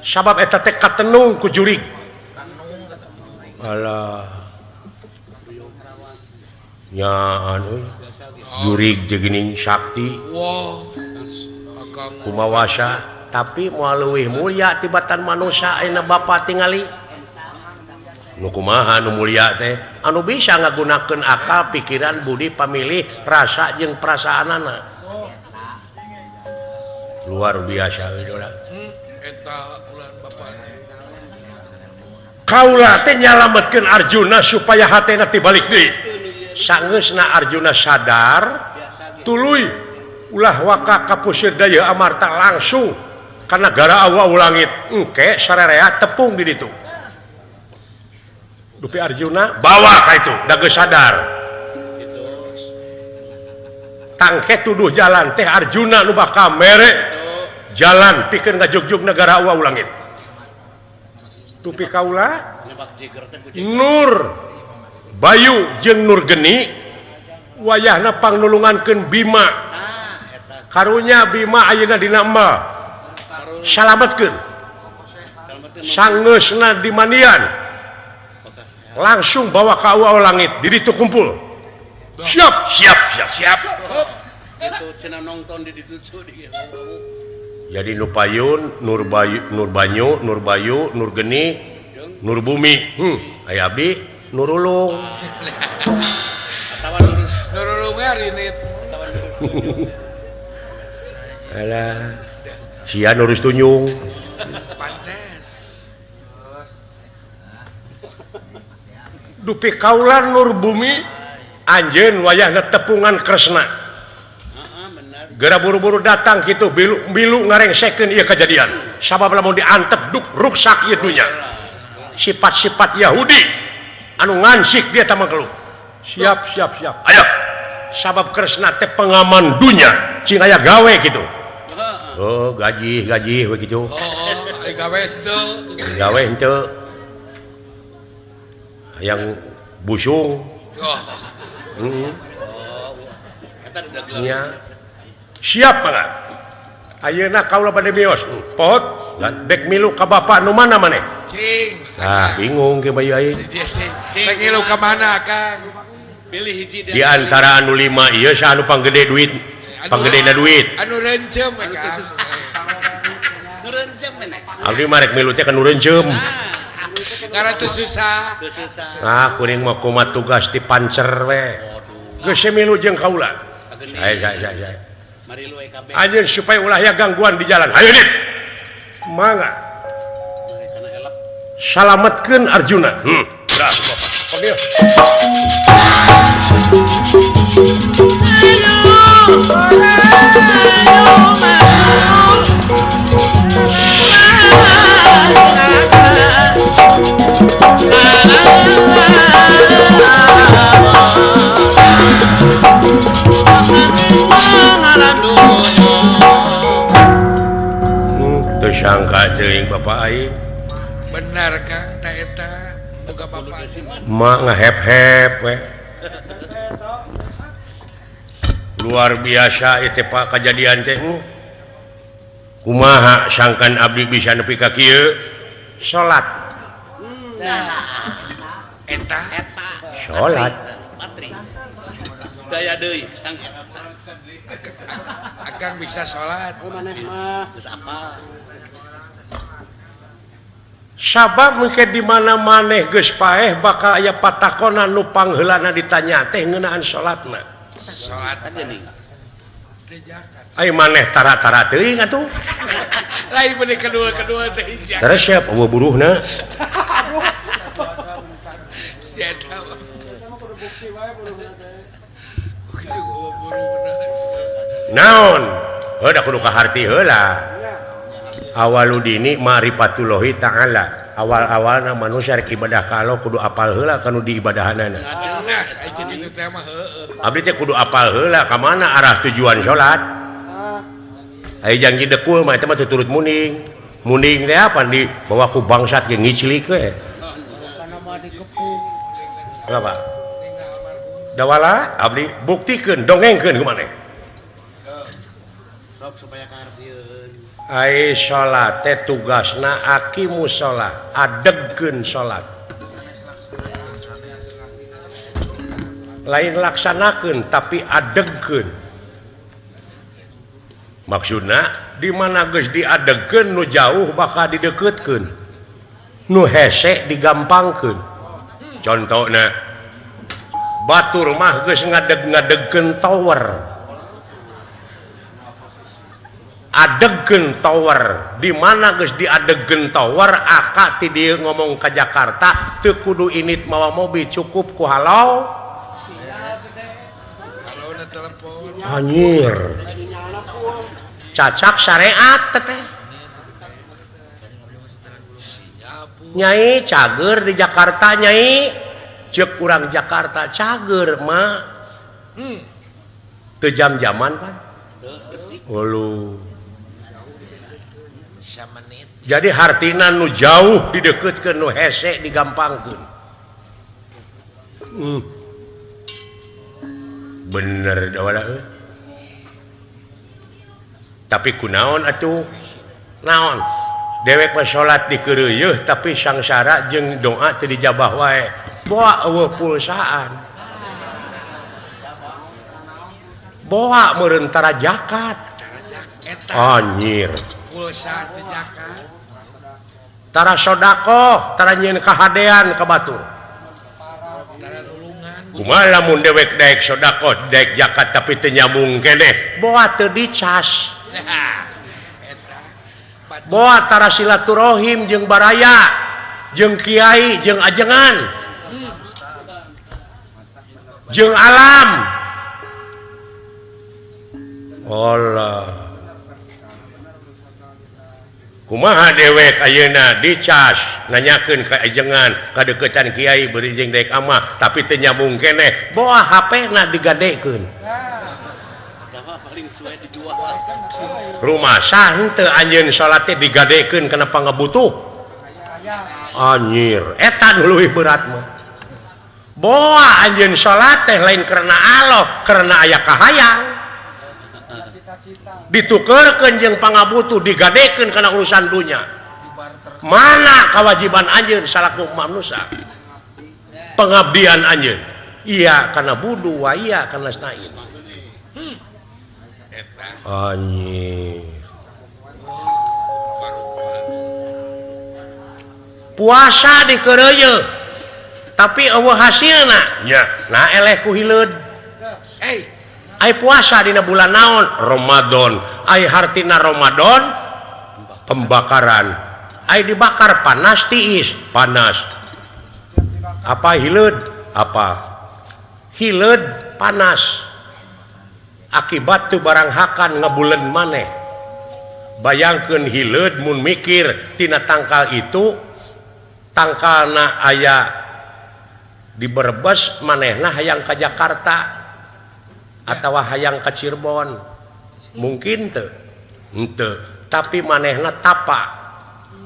Speaker 1: Sabab eta teh katenung ku jurig. Alah. Nyaan euy. Jurig jeung geuning sakti. Kumawasa tapi moal leuwih mulia tibatan manusia ayeuna bapa tingali. Nu kumaha nu mulia teh anu bisa ngagunakeun akal, pikiran, budi, pamilih, rasa jeung perasaanana. Luar biasa euy dola.
Speaker 6: Eta ulan bapa teh.
Speaker 1: Kaula teh nyalametkeun Arjuna supaya hatena tibalik deui. Sangeusna Arjuna sadar tuluy ulah waka kapusir daya amarta langsung ka nagara awa langit engke sarerea tepung di ditu. Dupi Arjuna bawa ka itu da geus sadar. Tangke tuduh jalan teh Arjuna nu bakal mere jalan pikeun ngajugjug nagara awa langit. Dupi kaula Nur Bayu jeung Nur Geni wayahna pangnulungankeun Bima Karunya Bima ayeuna dina embal. Salametkeun. Sangeusna di mandian. Langsung bawa ka awu langit, di ditu kumpul. Siap, siap, siap, siap.
Speaker 3: Itu cenah nonton di ditu di.
Speaker 1: Jadi nu payun, Nur Bayu, Nur Banyu, Nur Bayu, Nur Geni, Nur Bumi. Aya abdi Nurulung.
Speaker 3: Atawa
Speaker 6: Nurulung rinit.
Speaker 1: Alah. Sia nurus tunjung.
Speaker 6: Pantes.
Speaker 1: Dupi kaulan Nur Bumi anjeun wayahna tepungan Kresna. Geura buru-buru datang kitu bilu ngarengsekeun ieu kejadian. Sabab lamun diantep duk ruksak ieu dunya. Sifat-sifat Yahudi anu ngansik dia tamang keluh. Siap, siap, siap. Ayo. Sabab Kresna teh pengaman dunya, cing aya gawe kitu. Oh, gaji we kitu.
Speaker 6: Oh, aya gawe teu.
Speaker 1: Gawe henteu. Hayang busung.
Speaker 6: Oh.
Speaker 1: Heeh. Nya. Siap banget. Ayeuna kaula bade mios. Pot, bek milu ka bapak nu mana maneh?
Speaker 6: Cing.
Speaker 1: Ah, bingung ge bayu aing.
Speaker 6: Bek milu ka mana, Kang?
Speaker 3: Pilih hiji
Speaker 1: di antara anu 5 ieu saha anu panggede duit? Panggedena duit.
Speaker 6: Anu rencem we, Kang.
Speaker 3: Nu rencem maneh.
Speaker 1: Abdi mah rek milu teh ka nu rencem.
Speaker 6: Karena teu susah.
Speaker 3: Teu susah.
Speaker 1: Ah, kuring mah kumaha tugas di pancer we. Geus milu jeung kaula. Hai, hai, hai, hai. Anjeun supaya ulah ya gangguan di jalan. Hayu dit. Mangga. Salametkeun Arjuna. Dah, Bapak. Panggil. Teu sangka teuing Bapak aing.
Speaker 6: Benar Kang, ta eta boga bapak.
Speaker 1: Mak ngahep-hep we. Luar biasa ieu teh Pak kajadian teh. Kumaha sangkan abdi bisa nepi ka kieu? Salat.
Speaker 6: Eta
Speaker 1: salat.
Speaker 3: Daya deui Kang.
Speaker 6: Akang bisa salat.
Speaker 4: Oh maneh mah
Speaker 3: geus apal.
Speaker 1: Sabab mungkin di mana maneh geus paeh bakal aya patakonan nu pangheulana ditanya teh ngeunaan salatna.
Speaker 6: Salat
Speaker 3: geuning.
Speaker 1: Ai maneh tara-tara teuing atuh.
Speaker 6: Lain bener kedua-kedua teh hijak.
Speaker 1: Resep eueuh buruhna.
Speaker 6: Sia eta.
Speaker 1: Naon? Heuh da kudu kaharti heula. Awaludini ma'rifatullahi ta'ala. Awal-awalna manusia rek ibadah ka Allah kudu apal heula kanu diibadahanana.
Speaker 6: Nah, kitu teh mah heueuh.
Speaker 1: Abdi teh kudu apal heula ka mana arah tujuan salat. Aya janji dekul mah eta mah tuturut muning. Muning teh apa di bawa ku bangsat ge ngiclik we. Apa? Dawala abdi buktikeun dongengkeun ku maneh.
Speaker 3: Sok supaya kahartieun.
Speaker 1: Ai salat teh tugasna aqimus shalah, adegkeun salat. Lain laksanakeun tapi adegkeun. Maksudna di mana geus diadegkeun nu jauh bakal dideukeutkeun. Nu hese digampangkeun. Contohna batur mah geus ngadeg-ngadegkeun tower. Adegkeun tower di mana geus diadegkeun tower aka ti dieu ngomong ka Jakarta teu kudu init mawa mobil cukup ku halau. Anjir. Cacak syariat teteh. Nyai cager di Jakarta nyai. Ceuk urang Jakarta cager mah. Teu jam-jaman pan. Ulu. Jadi hartina nu jauh dideukeutkeun nu hese digampangkeun. Bener dawala euy. Tapi kunaon atuh naon dewek mah salat dikeureuyeun tapi sangsara jeung doa teu dijabah wae. Boa eueuh pulsaan. Boa meureun tara zakat. Anjir.
Speaker 6: Pulsa teu zakat.
Speaker 1: Tara sedekah, tara nyieun kahadean ka batur. Kumaha lamun dewek daek sedekah, daek zakat tapi teu nyambung keneh, boa teu dicas. Boa tara silaturahim jeung baraya, jeung kiai, jeung ajengan, jeung alam. Allah. Kumaha dewek ayeuna dicas nanyakeun ka ajengan kadeukeutan kiai beureum jeung daek amah tapi teu nyambung keneh, boa HP-na digadekeun. Rumah sah henteu anjeun salat teh digadekeun kana pangabutuh. Anjir, eta nu leuwih berat mah. Boa anjeun salat teh lain karena Allah, karena aya kahayang. Ditukerkeun jeung pangabutuh digadekeun kana urusan dunya. Mana kewajiban anjeun salaku manusia? Pengabdian anjeun. Iya kana budu wa iya kana stain. Anjir. Puasa dikeureuyeun tapi eueuh hasilna nya. Nah eleh ku hileud. Ai puasa dina bulan naon? Ramadan. Ai hartina Ramadan pembakaran. Ai dibakar panas tiis, panas. Apa hileud? Apa? Hileud panas. Akibat tu barang hakan ngebulen maneh. Bayangkeun hileud mun mikir tina tangkal itu tangkalna aya di Brebes manehna hayang ka Jakarta atawa hayang ka Cirebon. Mungkin teu? Henteu. Tapi manehna tapa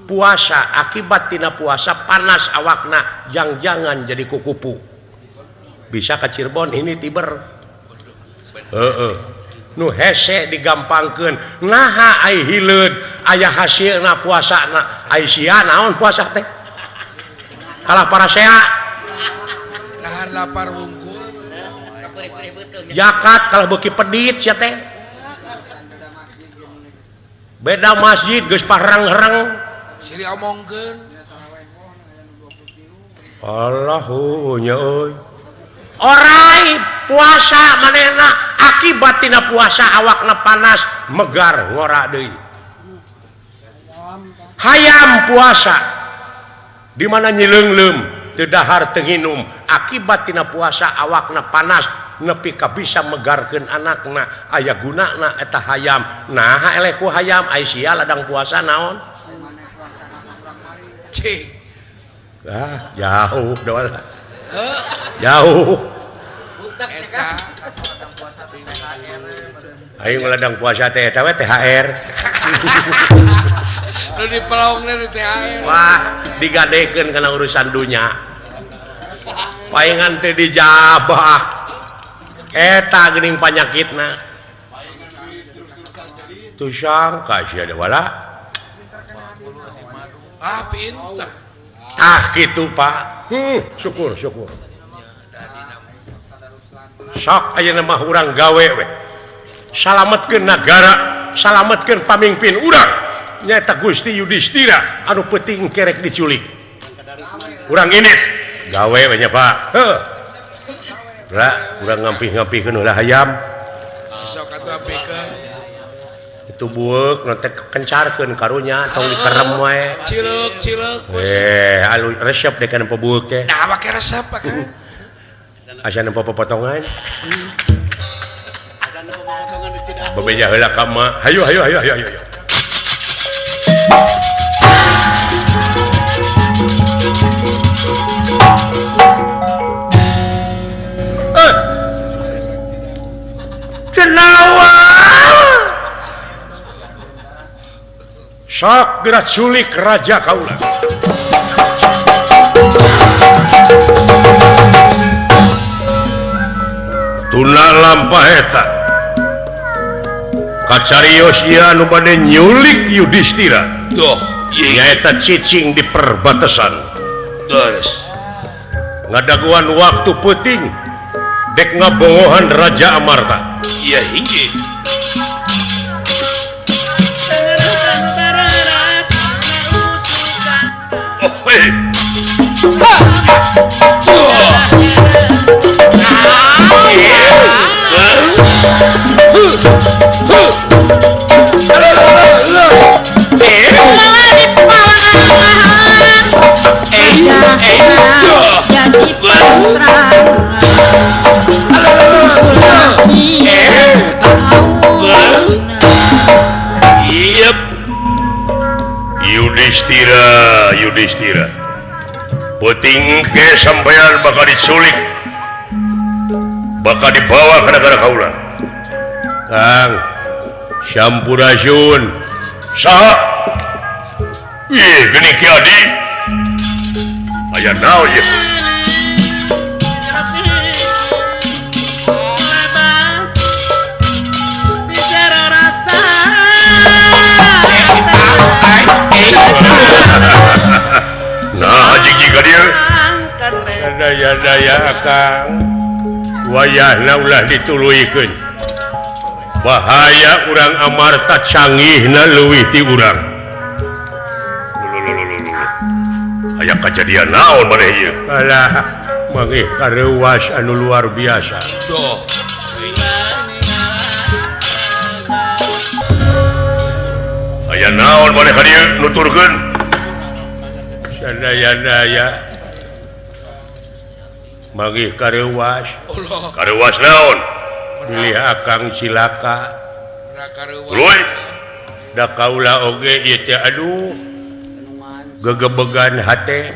Speaker 1: puasa akibat tina puasa panas awakna jang-jangan jadi kukupu. Bisa ka Cirebon ini tiber. Heeh. Nu hese digampangkeun. Naha ai hileud aya hasilna puasana. Ai sia naon puasa teh? Kalah parasea.
Speaker 6: Nahan lapar wungkul.
Speaker 1: Zakat kalau beuki pedit sia teh. Beda masjid geus parang-herang.
Speaker 6: Siri omongkeun.
Speaker 1: Allahu nya euy. Orai puasa manehna akibat tina puasa awakna panas megar ngora deui. Hayam puasa di mana nyileungleum teu dahar teu nginum akibat tina puasa awakna panas nepi ka bisa megarkeun anakna aya gunana eta hayam. Naha eleh ku hayam ai sia ladang puasa naon?
Speaker 6: Cing.
Speaker 1: Ah, jauh doa. Jauh. Aing ladang puasa teh eta we THR.
Speaker 6: Nu dipelongna di THR.
Speaker 1: Wah, digadekeun kana urusan dunya. Paingan teh dijabah. Eta geuning panyakitna. Tusang ka sia wala.
Speaker 6: Ah, pinter.
Speaker 1: Ah, kitu Pak. Syukur, syukur. Sok ayeuna mah urang gawe we. Salametkeun nagara, salametkeun pamimpin urang. Nyaeta Gusti Yudhistira anu peuting kerek diculik. Urang ini gawe we nya Pak. Heuh. Lah, urang ngampih-ngampihkeun heula hayam.
Speaker 6: Sok atuh apikeun.
Speaker 1: Itu bueuk nu teh kencarkeun karunya tong dikerem wae.
Speaker 6: Cileuk, cileuk.
Speaker 1: Alu resep deh kana bueuk teh.
Speaker 6: Nah, make resep kan.
Speaker 1: Asa nempo potongan. Asa nempo potongan di Cidahu. Bebeja heula ka emak. Hayu hayu hayu hayu hayu. Kenawa. Sok geura culik raja kaula. Tuna lampah eta Kacarios ieu anu bade nyulik Yudhistira.
Speaker 2: Doh,
Speaker 1: nyaeta cicing di perbatasan.
Speaker 2: Terus
Speaker 1: ngadaguan waktu peuting dek ngabongohan Raja Amarta.
Speaker 2: Iya hiji.
Speaker 1: Oh, eh. Yudhistira, Yudhistira, peuting ke sampean bakal diculik, bakal dibawa ke negara kaula. Kang Sampurasun, saha? Ih, geuning Ki Adi. Aya naon ieu? Nah, jika dia daya-daya akang wayahna ulah dituluykeun. Bahaya urang Amarta canggihna leuwih ti urang. Aya kajadian naon maneh ieu? Alah, mangih kareuwas anu luar biasa.
Speaker 2: Doh.
Speaker 1: Aya naon maneh ka dieu nuturkeun? Sadaya-daya manggih kareuwas. Kareuwas naon? Bilih akang cilaka. Luy. Da kaula oge ieu teh aduh. Gegebegan hate,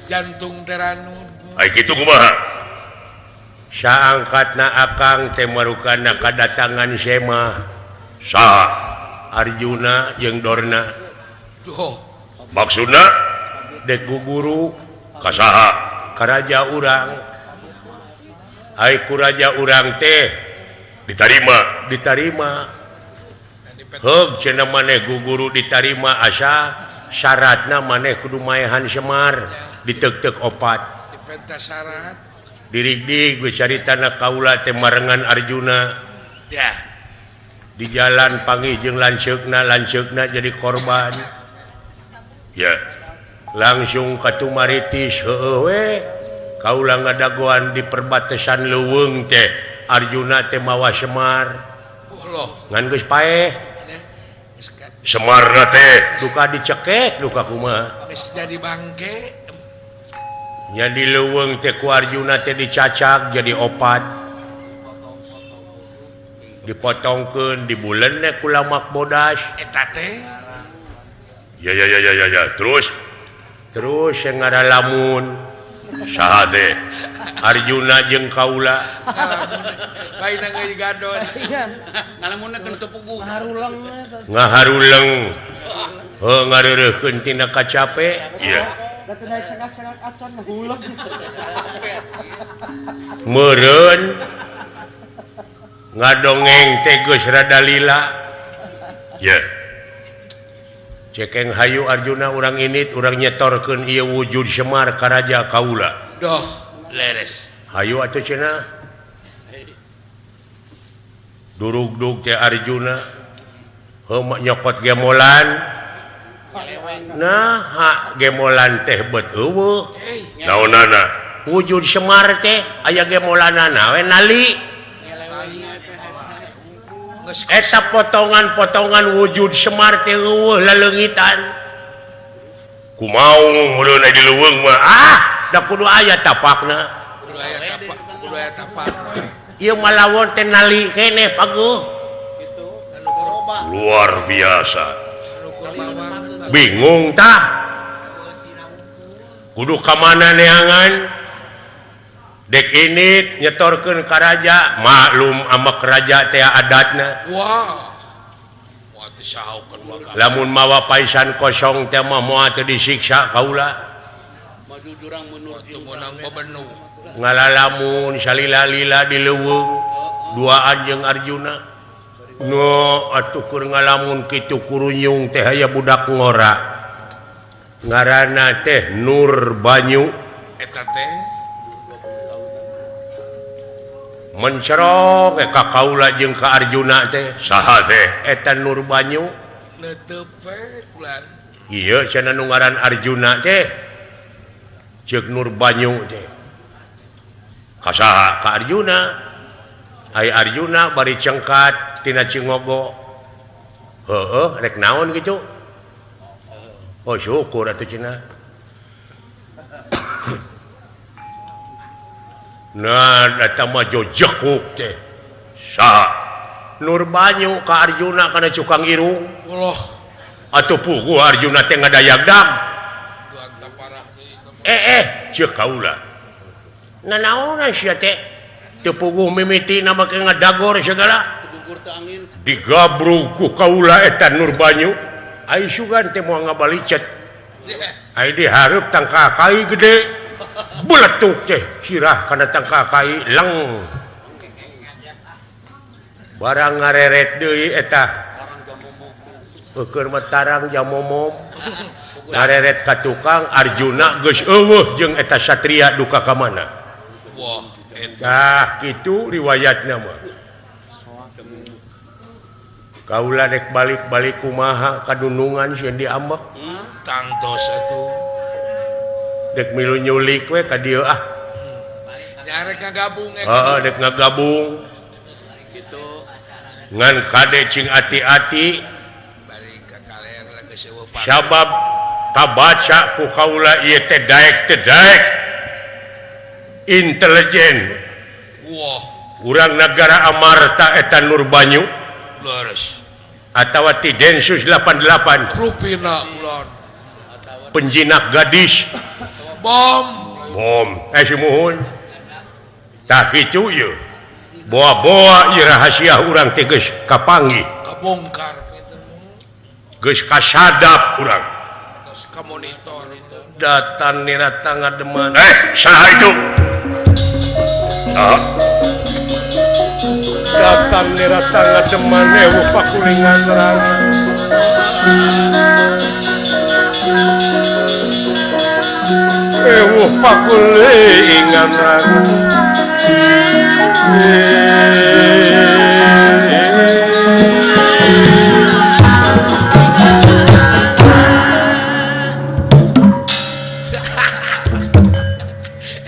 Speaker 6: jantung teranu.
Speaker 1: Ai kitu kumaha? Saangkatna akang teh marukana kadatangan Sema. Saha? Arjuna jeung Dorna.
Speaker 6: Duh.
Speaker 1: Maksudna dek guru ka saha? Ka raja urang. Ai ku raja urang teh ditarima, ditarima. Heug cenah maneh guru ditarima asa syaratna maneh kudu maehan Semar diteuk-teuk opat.
Speaker 6: Dipenta syarat.
Speaker 1: Dirigdig geus caritana kaula teh marengan Arjuna.
Speaker 2: Dah.
Speaker 1: Di jalan panggih jeung lanceukna, lanceukna jadi korban. Ya. Langsung katumaritis heueuh we. Kaula ngadagoan di perbatasan leuweung teh Arjuna teh mawa Semar.
Speaker 6: Allah.
Speaker 1: Ngan geus paeh. Semarna teh duka dicekek duka kumaha.
Speaker 6: Geus jadi bangke.
Speaker 1: Nya di leuweung teh ku Arjuna teh dicacak jadi opat. Dipotongkeun dibulen ku lamak bodas.
Speaker 6: Eta teh.
Speaker 1: Ya ya ya ya ya terus terus yang ngaralamun saha teh Arjuna jeung kaula.
Speaker 6: Lain geus gadon.
Speaker 3: Ngalamunna teu puguh.
Speaker 1: Ngaharuleng. Heuh ngareureuhkeun tina kacape. Iya.
Speaker 4: Da teu naik sangak-sangak acan ngahuleng.
Speaker 1: Meureun ngadongeng teh geus rada lila. Ya. Cekeng hayu Arjuna urang init urang nyetorkeun ieu wujud Semar ka raja kaula.
Speaker 6: Doh, leres.
Speaker 1: Hayu atuh cenah. Durugdug teh Arjuna heuh nyokot gemolan. Nah, ha gemolan teh bet eueuh. Naonana? Wujud Semar teh aya gemolanana we nali. Eta potongan-potongan wujud Semar teh eueuh laleungitan. Kumaha meureun di leuweung mah? Ah, da kudu aya tapakna.
Speaker 6: Kudu aya tapak, kudu aya tapak.
Speaker 1: Ieu malawon teh nali keneh paguh. Luar biasa. Bingung tah. Kudu ka mana neangan? Dek ini nyetorkeun ka raja, maklum amak raja teh adatna.
Speaker 6: Wah.
Speaker 1: Lamun mawa paisan kosong teh mah moal teu disiksa kaula. Ngalalamun salila-lila di leuweung duaan jeung Arjuna. No atuh keur ngalamun kitu kurunyung teh aya budak ngora. Ngaranna teh Nur Banyu.
Speaker 6: Eta teh
Speaker 1: mencerok ka kaula jeung ka Arjuna teh. Saha teh? Eta Nur Banyu.
Speaker 6: Neuteub we kulan.
Speaker 1: Ieu cenah nu ngaran Arjuna teh. Ceuk Nur Banyu teh. Ka saha? Ka Arjuna. Ai Arjuna bari cengkat tina Cingogo. Heueuh rek naon kitu? Oh syukur atuh cenah. Nah eta mah jojekuk teh. Saha? Nur Banyu ka Arjuna kana cukang irung.
Speaker 6: Allah.
Speaker 1: Atuh puguh Arjuna teh ngadayagdag. Ceuk kaula. Nanaonan sia teh? Teu puguh mimiti na make ngadagor segala. Digabrug ku kaula eta Nur Banyu. Ai sugan teh moal ngabalicet. Ai dihareup tangka kai gede. Beletuk teh sirah kana tangka kai leng. Barang ngareret deui eta. Eukeun mah tarang jamomom. Ngareret ka tukang Arjuna geus eueuh jeung eta satria duka ka mana.
Speaker 6: Wah, eta.
Speaker 1: Tah kitu riwayatna mah. Kaula rek balik-balik kumaha kadunungan sieun diambek.
Speaker 6: Tangtos atuh.
Speaker 1: Dek milu nyulik we ka dieu ah.
Speaker 6: Nya rek ngagabung
Speaker 1: eta. Heeh, dek ngagabung.
Speaker 3: Kitu.
Speaker 1: Ngan kade cing ati-ati.
Speaker 6: Bari ka kaler geus eueuh paru.
Speaker 1: Sabab kabaca ku kaula ieu teh daek teh daek. Intelijen.
Speaker 6: Wah,
Speaker 1: urang nagara Amarta eta Nur Banyu.
Speaker 6: Leres.
Speaker 1: Atawa ti Densus 88.
Speaker 6: Rupina kulon.
Speaker 1: Penjinak gadis.
Speaker 6: Bom.
Speaker 1: Bom. Sumuhun. Tah kitu ieu. Boa-boa ieu rahasia urang teh geus kapanggih.
Speaker 6: Kabongkar kitu.
Speaker 1: Geus kasadap urang.
Speaker 6: Geus kamonitor.
Speaker 1: Datan nira ngademan. Saha itu? Ah. Datan nira ngademan eueuh pakulingan rana. Eueuh pakulingan rana.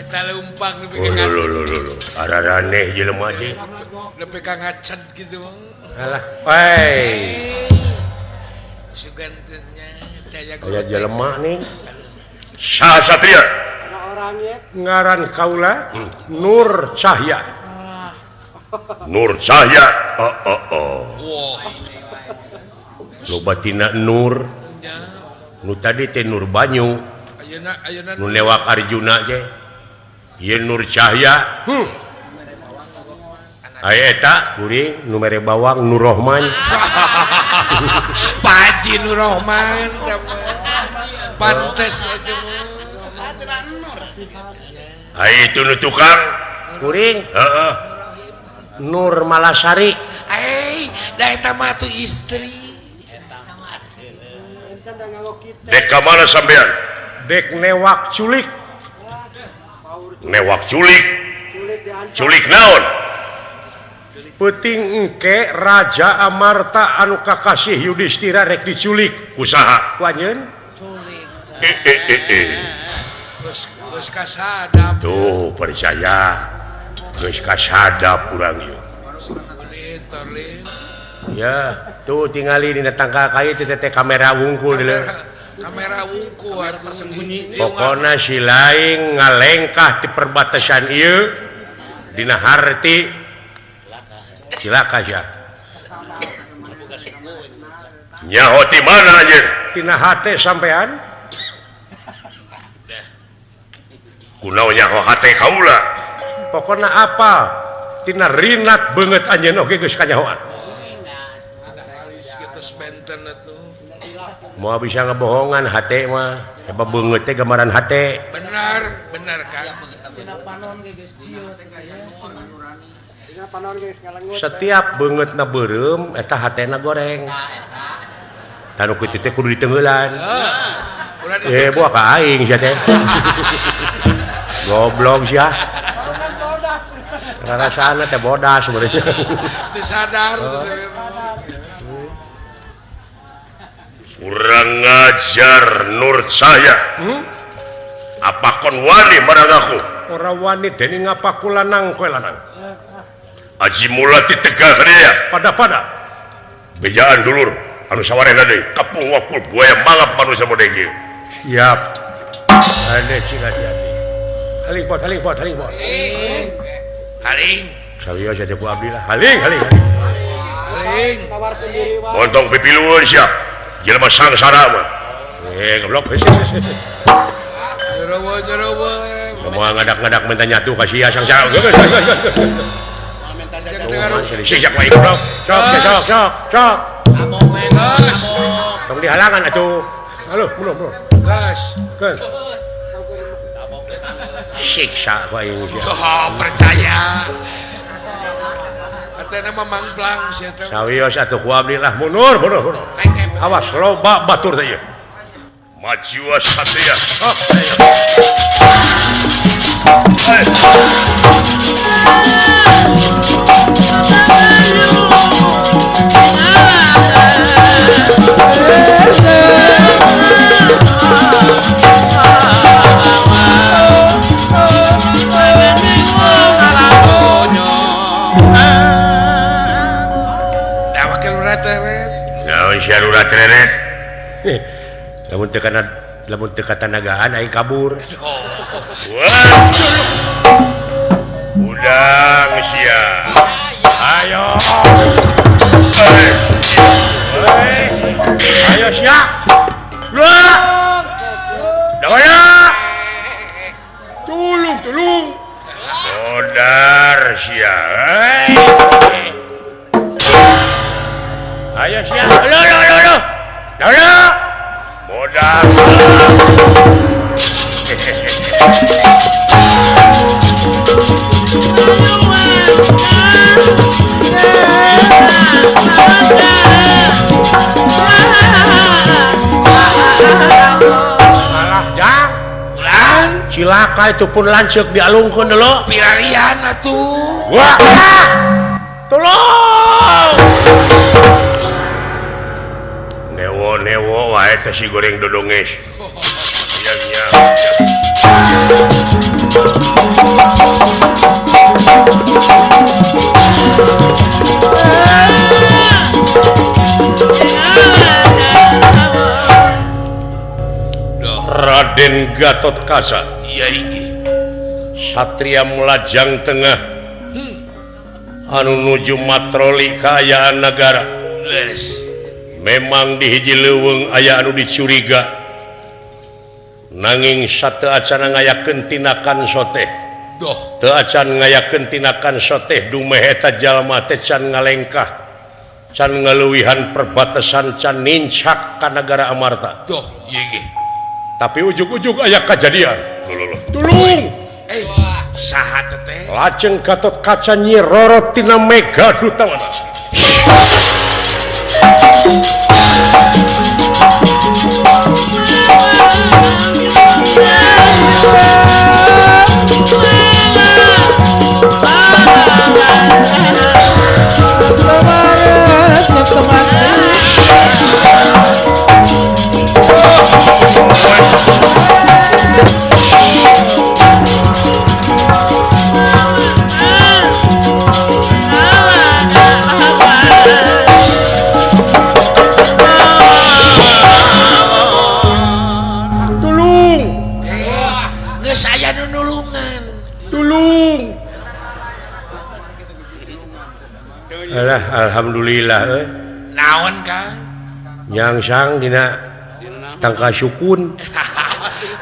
Speaker 6: Eta leumpang nepi
Speaker 1: ka araraneh jelema teh.
Speaker 6: Nepi ka ngacet kitu.
Speaker 1: Alah, woi.
Speaker 6: Sugan teh nya
Speaker 1: aya jelema nih. Saha satria? Ngaran kaula Nur Cahya. Nur Cahya. Oh oh oh.
Speaker 6: Wah.
Speaker 1: Loba tina Nur. Nu tadi teh Nur Banyu.
Speaker 6: Ayeuna ayeuna
Speaker 1: nu lewak Arjuna teh. Ieu Nur Cahya. Aya eta kuring nu mere bawang Nur Rohman.
Speaker 6: Pak Haji Nur Rohman. Pantes atuh.
Speaker 1: Ai itu nu tukang kuring. Heeh. Nur Malasari.
Speaker 6: Da eta mah atuh istri.
Speaker 1: Dek ka mana sampean? Dek newak culik. Newak culik. Culik naon? Peuting engke Raja Amarta anu kakasih Yudhistira rek diculik. Ku saha? Ku anjeun?
Speaker 5: Culik.
Speaker 6: Geus kasadap.
Speaker 1: Tuh percaya. Geus kasadap urang ieu. Ya, tuh tingali dina tangkal kayu teh teh kamera wungkul di
Speaker 6: kamera wungkul atuh sembunyi.
Speaker 1: Pokona si laing ngalengkah di perbatasan ieu dina harti cilaka sia. Nyaho ti mana anjeun? Tina hate sampean? Kunaon nyaho hate kaula? Pokona apal tina rinat beungeut anjeun oge geus kanyahoan. Moal bisa ngebohongan hate mah, sebab beungeut teh gambaran hate.
Speaker 6: Benar, benar kan.
Speaker 5: Tina panon ge geus ciut.
Speaker 1: Setiap beungeutna beureum eta hatena goreng. Tanu kitu teh kudu diteungeulan. Buah ka aing sia teh. Goblok sia. Rasana teh bodas sebenarnya.
Speaker 6: Teu sadar.
Speaker 1: Kurang ngajar Nur saya. Apa kon wani marang aku? Ora wani dening ngapa ku lanang kowe lanang. Aji mula ditegah dia. Pada-pada. Bejaan dulur anu sawarehna deui kapung wakul buaya mangap manusia model kieu. Siap. Ade sing hati-hati. Haling pot, haling pot, haling pot.
Speaker 6: Haling.
Speaker 1: Sawios aya ku abdi lah. Haling, haling.
Speaker 6: Haling.
Speaker 1: Montong pipilueun sia. Jelema sangsara mah. Goblok. Semua ngadak-ngadak minta nyatu ka sia sangsara. Siap wae goblok. Sok sok sok sok. Tong dihalangan atuh. Halo, belum, belum.
Speaker 6: Gas.
Speaker 1: Gas. Siksa wae sia.
Speaker 6: Oh, percaya. Atena mah mangplang sia teh.
Speaker 1: Sawios atuh ku abdi lah mundur, mundur, mundur. Awas loba batur teh ieu. Majiwa satria. Lamun teu katanagaan aing kabur. Udang sia. Ayo. Ayo sia. Daya. Tulung, tulung. Modar sia. Ayo sia. Lo lo lo lo. Lo. Modar. Alah jang.
Speaker 6: Ulan
Speaker 1: cilaka itu pun lanceuk dialungkeun dulu.
Speaker 6: Pirarian atuh.
Speaker 1: Wah. Tolong. Newo-newo wae teh si goreng dodonges. Nya. Raden Gatot Kaca.
Speaker 6: Iya iki.
Speaker 1: Satria Melajang Tengah. Anu nuju matroli kaayaan nagara.
Speaker 6: Leres.
Speaker 1: Memang di hiji leuweung aya anu dicuriga. Nanging sateu acan ngayakeun tinakan soteh.
Speaker 6: Doh.
Speaker 1: Teu acan ngayakeun tinakan soteh dumeh eta jalma teh can ngalengkah. Can ngaleuwihan perbatasan can nincak ka nagara Amarta.
Speaker 6: Doh, ieu ge.
Speaker 1: Tapi ujug-ujug aya kajadian. Tulung.
Speaker 6: Saha teh?
Speaker 1: Lajeng Gatot Kaca Nyi Roro tina Mega Dutawana. Tulung.
Speaker 6: Geus aya nu nulungan.
Speaker 1: Tulung. Alah, alhamdulillah euy.
Speaker 6: Naon Kang?
Speaker 1: Nyangsang dina tangka sukun.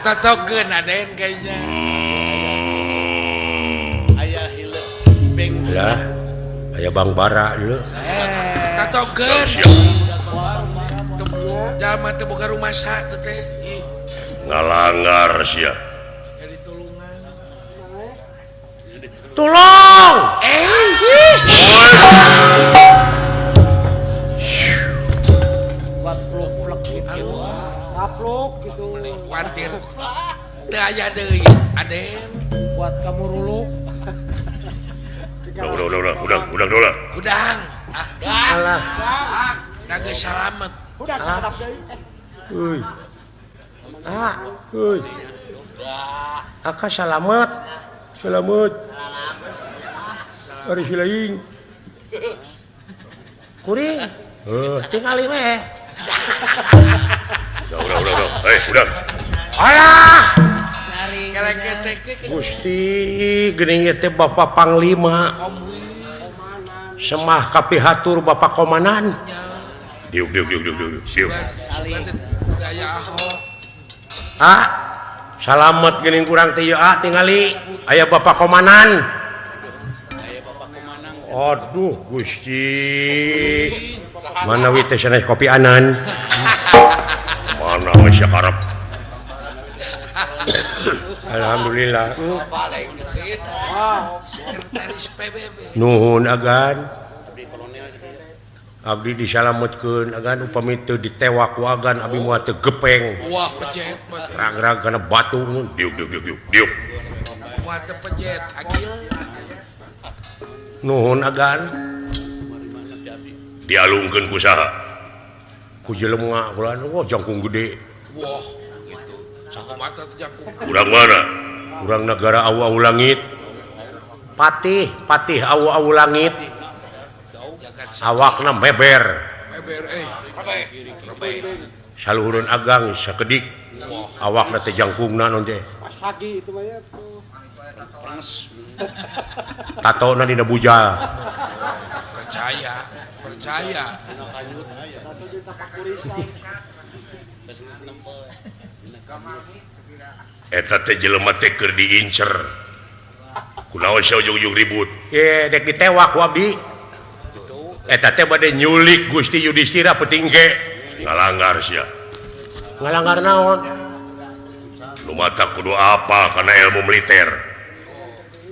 Speaker 6: Totokeun aden kayaknya.
Speaker 3: Aya hileuk beng.
Speaker 1: Lah, aya Bang Bara dulu.
Speaker 6: Totokeun. Jalma teu boga rumah sa teh.
Speaker 1: Ngalangar sia.
Speaker 6: Jadi tulungan.
Speaker 1: Tolong.
Speaker 6: Khawatir. Teu aya deui, Aden.
Speaker 5: Buat kamu rulu.
Speaker 1: Udah, udah, udah.
Speaker 6: Udang.
Speaker 1: Alah.
Speaker 6: Da geus salamet.
Speaker 4: Udang sakedap deui.
Speaker 1: Euy. Ah, euy. Aka salamet. Salamet. Ari silaing. Kuring. Heuh, tingali we. Udah, udah, udah. Hei, udah. Alah. Gusti geuning teh Bapak Panglima. Semah kapihatur Bapak Komandan. Diuk diuk diuk diuk diuk. Diuk. Ah, salamet geuning kurang teh ieu ah tingali aya Bapak Komandan. Aduh Gusti. Manawi teh sanes kopi anan. Mana we sia karep. Alhamdulillah. Nuhun agan. Abdi disalametkeun agan upami teu ditewak ku agan abdi moal teu gepeng.
Speaker 6: Wah pejet.
Speaker 1: Rag-rag kana batu diuk diuk diuk diuk. Diuk.
Speaker 6: Moal teu pejet agil.
Speaker 1: Nuhun agan. Dialungkeun ku saha? Ku jelema ulah wah jangkung gede.
Speaker 6: Wah gitu. Sakumaha teh jangkung.
Speaker 1: Urang mana? Urang negara awu-awu langit. Patih, patih awu-awu langit. Awakna meber.
Speaker 6: Meber euy.
Speaker 1: Saluhureun agang sakedik. Awakna teh jangkungna naon teh.
Speaker 4: Pasagi itu mah ya tuh.
Speaker 1: Tatona dina bujal.
Speaker 6: Percaya, percaya.
Speaker 1: Eta teh jelema teh keur diincer. Kunaon sia ujug-ujug ribut? Ye, dek ditewak ku abdi. Eta teh bade nyulik Gusti Yudhistira peuting ge. Ngalanggar sia. Ngalanggar naon? Nu mata kudu apa kana ilmu militer.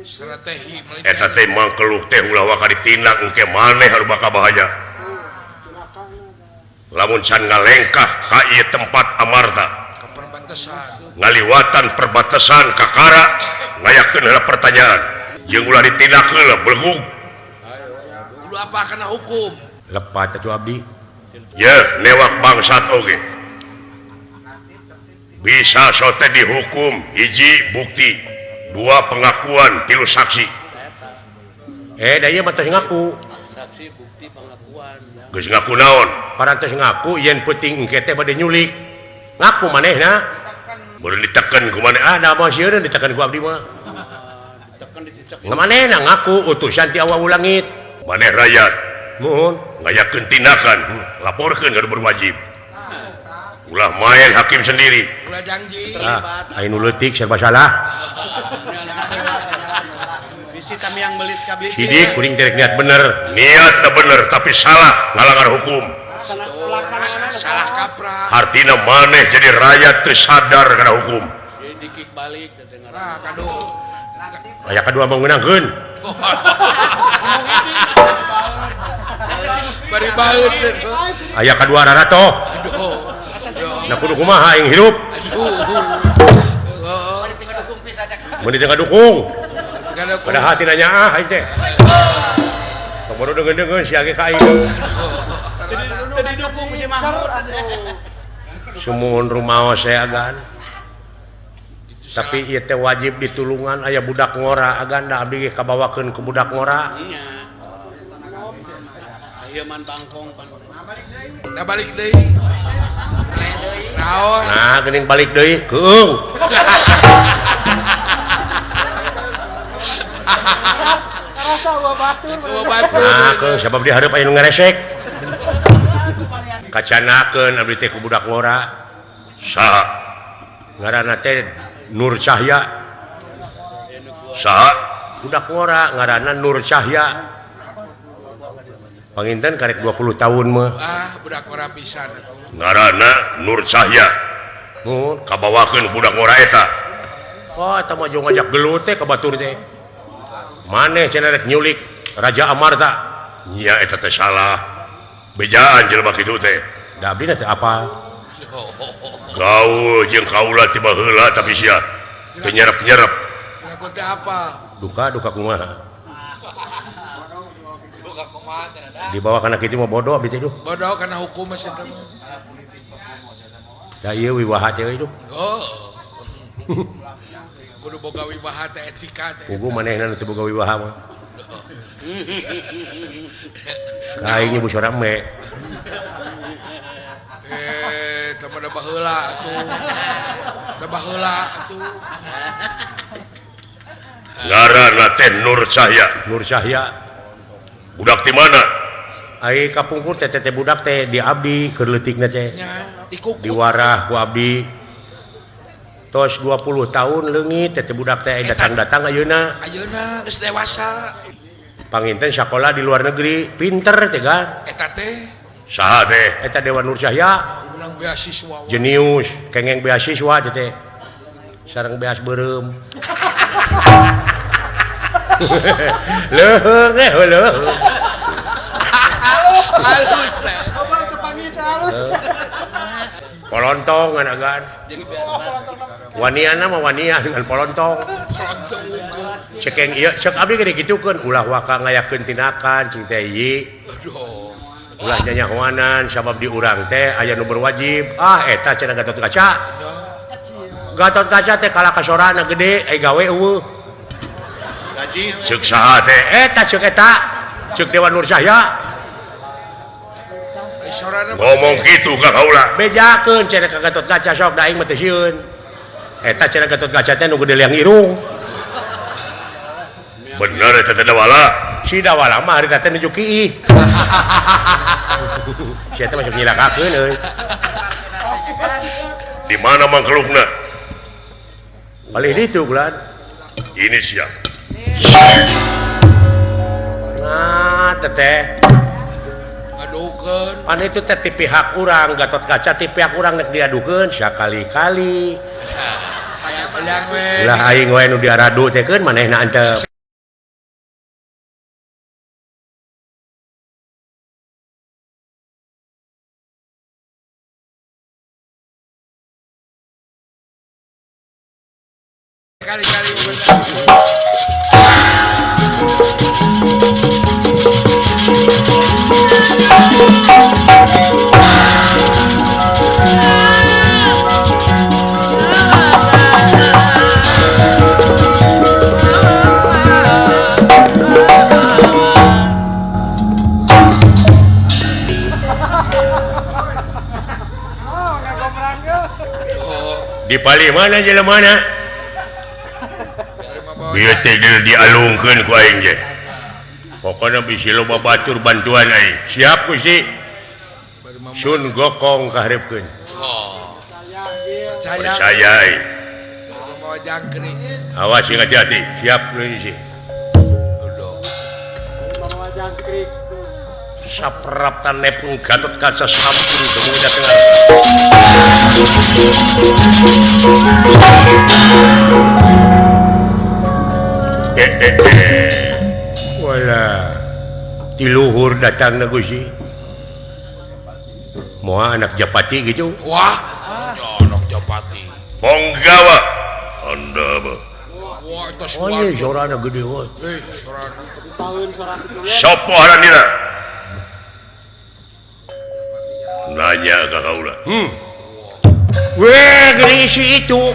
Speaker 6: Strategi militer.
Speaker 1: Eta teh mangkeluk teh ulah waka ditindak engke maneh anu bakal bahaya. Lamun can ngalengkah ka ieu tempat amarta.
Speaker 6: Ka perbatasan.
Speaker 1: Ngaliwatan perbatasan kakara ngayakeun heula pertanyaan. Jeung ulah ditindak heula belegug.
Speaker 6: Kudu apa kana hukum?
Speaker 1: Lepat atuh abdi. Ye, newak bangsat oge. Bisa sote dihukum hiji bukti, dua pengakuan, tilu saksi. Da ieu mah teh ngaku.
Speaker 5: Saksi bukti pengakuan.
Speaker 1: Geus ngaku naon? Parantos ngaku yen peuting engke teh bade nyulik. Ngaku manehna. Baru diteken ku maneh. Ah, da mah sieun diteken ku abdi mah.
Speaker 5: Diteken dicecek.
Speaker 1: Manehna ngaku utusan ti awu langit. Maneh rakyat. Nuhun, ngayakeun tindakan, laporkeun ka nu berwajib. Ulah main hakim sendiri.
Speaker 6: Ulah janji.
Speaker 1: Ah, aya nu leutik serba salah.
Speaker 5: Bisi tamiang belit ka beli.
Speaker 1: Sidik kuring teh niat bener, niat teh bener tapi salah ngalanggar hukum.
Speaker 6: Salah kaprah.
Speaker 1: Artina maneh jadi rakyat teu sadar kana hukum.
Speaker 5: Jadi dikik balik teh ngaran.
Speaker 6: Nah, kadu.
Speaker 1: Aya kadua mau ngeunangkeun.
Speaker 6: Bari baeud teh.
Speaker 1: Aya kadua rarato.
Speaker 6: Aduh.
Speaker 1: Nah kudu kumaha aing hirup.
Speaker 6: Aduh.
Speaker 1: Mun teu ngadukung. Padahal hati nanya ah aing teh. Tong baru deungeun-deungeun sia ge ka aing.
Speaker 3: Teu didukung si Mahmud.
Speaker 1: Sumuhun rumaos saya agan. Tapi ieu teh wajib ditulungan aya budak ngora agan da abdi ge kabawakeun ku budak ngora.
Speaker 5: Nya. Ieu man bangkong pan.
Speaker 6: Da balik deui. Naon?
Speaker 1: Nah, geuning balik deui. Keung.
Speaker 4: Rasa eueuh batur.
Speaker 6: Eueuh batur.
Speaker 1: Nah, keung sabab di hareup aya nu ngaresek. Kacanakeun abdi teh ku budak ngora. Saha? Ngaranna teh Nur Cahya. Saha? Budak ngora ngaranna Nur Cahya. Panginten karek 20 tahun mah.
Speaker 6: Ah, budak ngora pisan atuh.
Speaker 1: Ngaranna Nur Cahya. Mun kabawakeun budak ngora eta. Oh, eta mah jeung ngajak gelut teh ka batur teh. Maneh cenah rek nyulik Raja Amarta. Nya eta teh salah. Bejaan jelema kitu teh. Da abdi teh apa? Gaul jeung kaula ti baheula tapi sia teu nyerep-nyerep.
Speaker 6: Aku teh apa?
Speaker 1: Duka duka kumaha? Dibawa kana kitu mah bodoh abdi teh duh.
Speaker 6: Bodoh kana hukum mah sia teh.
Speaker 1: Da ieu wiwaha teh euy duh.
Speaker 6: Oh. Kudu boga wibaha teh etika teh.
Speaker 1: Pugu manehna nu teu boga wibaha mah. Ka aing nyebut sora me.
Speaker 6: Teh mah da baheula atuh. Da baheula atuh.
Speaker 1: Ngaranna teh Nur Cahya. Nur Cahya. Budak di mana? Ai kapungkur teh teh budak teh di abdi keur leutikna teh. Diwarah ku abdi. Tos 20 tahun leungit teh budak teh datang-datang ayeuna.
Speaker 6: Ayeuna geus dewasa.
Speaker 1: Panginten sakola di luar negeri, pinter teh kan.
Speaker 6: Eta teh
Speaker 1: saha teh? Eta Dewa Nur Cahya.
Speaker 6: Menang beasiswa.
Speaker 1: Jenius, kengeng beasiswa teh teh. Sareng beas beureum. Leuheung eh leuheung.
Speaker 6: Halus teh.
Speaker 4: Halus.
Speaker 1: Polontong agan. Waniana mah wania dengan polontong.
Speaker 6: Polontong unggul.
Speaker 1: Cekeng ieu cek abdi gede gitukeun ulah waka ngayakeun tindakan cing teh ieu.
Speaker 6: Aduh.
Speaker 1: Ulah nyanyahoanan sabab di urang teh aya nu berwajib. Ah eta cenah Gatot Kaca. Gatot Kaca teh kalah kasorana gede ai gawe eueuh.
Speaker 5: Gaji
Speaker 1: ceuk saha teh? Eta ceuk eta. Ceuk Dewa Nur Cahya. Ngomong gitu ka kaula. Bejakeun cenah ka Gatot Kaca sok da aing mah teu sieun. Eta cenah Gatot Kaca teh nu gede liang irung. Bener eta teh Dawala. Si Dawala mah harita teh nuju kiih. Si eta masuk nyilakakeun euy. Di mana mangkelukna? Palih ditu gulan. Ini siap. Nah, teteh.
Speaker 6: Adukeun.
Speaker 1: Pan itu teh ti pihak urang Gatot Kaca ti pihak urang nek diadukeun sakali-kali. Lah aing we nu diaradu teh keun manehna antep.
Speaker 6: Kali-kali
Speaker 1: Di palih mana jelema mana? Ieu teh dialungkeun ku aing ge. Pokona bisi loba batur bantuan aing. Siap Gusti. Sun gokong kaharepkeun.
Speaker 6: Oh. Percaya.
Speaker 1: Percaya aing.
Speaker 6: Mawa jangkrik.
Speaker 1: Awas sing hati-hati. Siap Gusti.
Speaker 6: Aduh.
Speaker 4: Mawa jangkrik.
Speaker 1: Sapraptan nepung Gatot Kaca sampun datengan. Wala ti luhur datangna Gusti. Moal anak Japati gitu.
Speaker 6: Wah, anak Japati.
Speaker 1: Ponggawa. Anda mah.
Speaker 6: Wah, eta
Speaker 1: Oh, iya, sorana gede we.
Speaker 6: Sorana.
Speaker 4: Tahun sorana kitu.
Speaker 1: Sopo haranina? Nanya ka kaula. Weh, geuning si itu.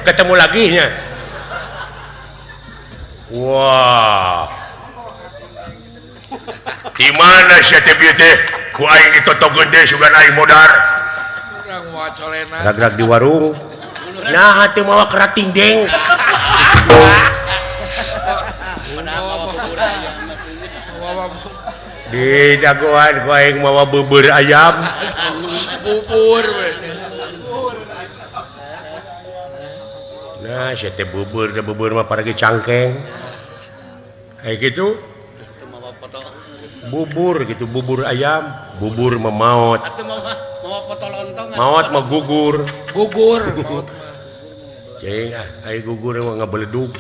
Speaker 1: Ketemu lagi nya. Wah. Di mana sia teh bieu teh? Ku aing ditotogeun deui sugan aing modar.
Speaker 6: Urang moal colena.
Speaker 1: Rag-rag di warung. Nah, teu mawa kerating deng. Di jagoan ku aing mawa bubur ayam.
Speaker 6: Bubur we.
Speaker 1: Nah, sia teh bubur da bubur mah paragi cangkeng. Kayak gitu. Bubur gitu, bubur ayam, bubur mah maot. Maot mah gugur.
Speaker 6: Gugur maot mah.
Speaker 1: Cing ah, ai gugur mah ngabeledug.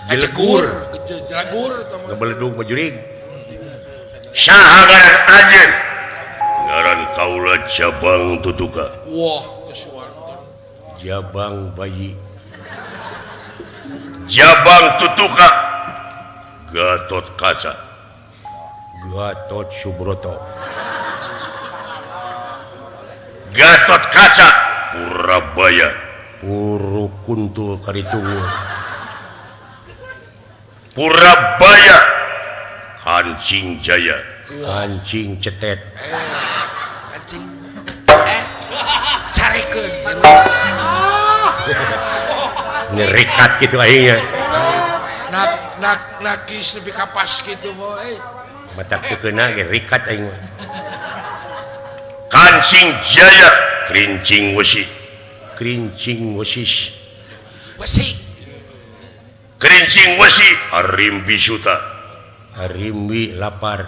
Speaker 1: Jelegur,
Speaker 6: jelegur
Speaker 1: ngabeledug mah jurig. Saha ngaran anjeun? Ngaran kaula Jabang Tutuka.
Speaker 6: Wah, kesuartan.
Speaker 1: Jabang bayi. Jabang Tutuka. Gatot Kaca. Gatot Subroto. Gatot Kaca Purabaya. Puru Kuntul Karitungu. Purabaya Kancing Jaya. Kancing cetet.
Speaker 6: Kancing carekeun.
Speaker 1: Nyerikat gitu aingnya.
Speaker 6: Nak nak nakis lebih kapas gitu boy.
Speaker 1: Batak teu keuna ge rikat aing mah. Kancing Jaya, kerincing wesi. Kerincing wesis.
Speaker 6: Wesi.
Speaker 1: Kerincing wesi, Arimbi Suta. Arimbi lapar.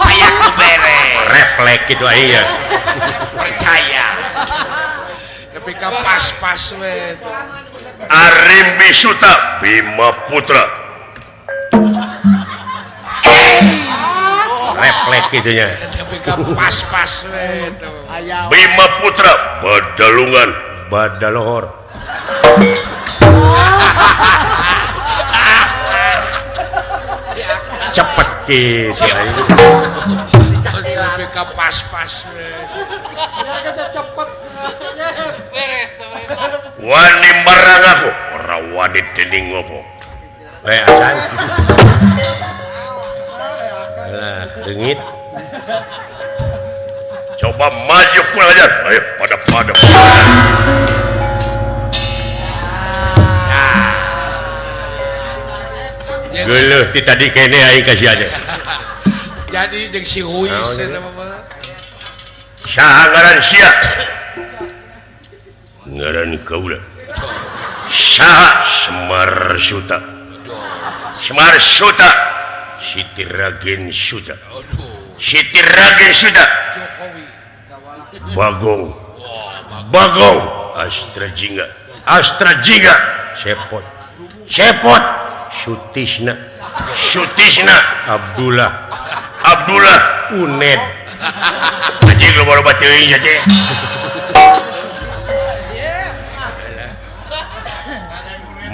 Speaker 2: Aya ku bere.
Speaker 1: Reflek gitu aingnya.
Speaker 2: Percaya.
Speaker 6: Tapi ka pas-pas we.
Speaker 1: Arimbi Suta Bima Putra. Reflek gitunya.
Speaker 6: Tapi ka pas-pas we.
Speaker 1: Bima Putra Badalungan Badalohor. Cepet gitu.
Speaker 6: Tapi ka pas-pas we.
Speaker 4: Cepet.
Speaker 1: Wani marang aku, ora wani dening ngopo. Acan. Alah, dengit. Coba maju kurang ajar. Ayo pada-pada. Geuleuh ti tadi kene aing kasih aja.
Speaker 6: Jadi jeung si Huis eta mah.
Speaker 1: Saha ngaran sia? Ngaran kaula. Saha Semar Suta. Semar Suta. Siti Ragen Suta. Siti Ragen Suta. Bagong. Bagong Astra Jingga. Astra Jingga. Cepot. Cepot. Sutisna. Sutisna. Abdullah. Abdullah Uned. Anjing loba-loba teuing sia teh.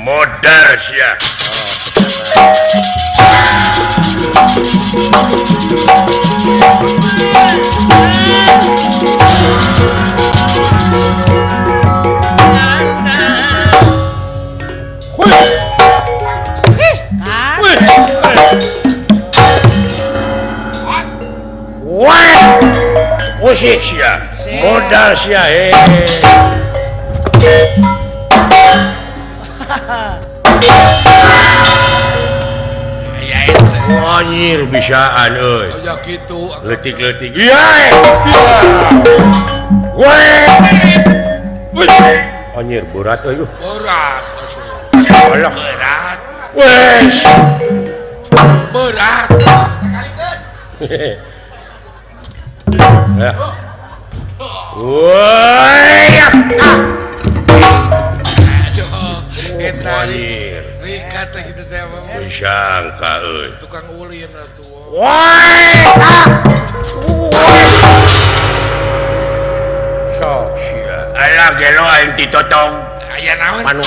Speaker 1: Modar sia. Wah, usik sia, modal sia. Anjir bisaan euy.
Speaker 6: Aya kitu.
Speaker 1: Leutik-leutik. Iya. Weh. Anjir berat euy.
Speaker 6: Berat.
Speaker 1: Alah
Speaker 6: berat.
Speaker 1: Weh.
Speaker 6: Berat.
Speaker 1: Woi.
Speaker 6: Aduh, eta rikat teh kitu teh mah.
Speaker 1: Sangka euy.
Speaker 6: Tukang ulin atuh.
Speaker 1: Woi. Sok sia. Alah gelo aing ditotong.
Speaker 6: Aya naon?
Speaker 1: Panu.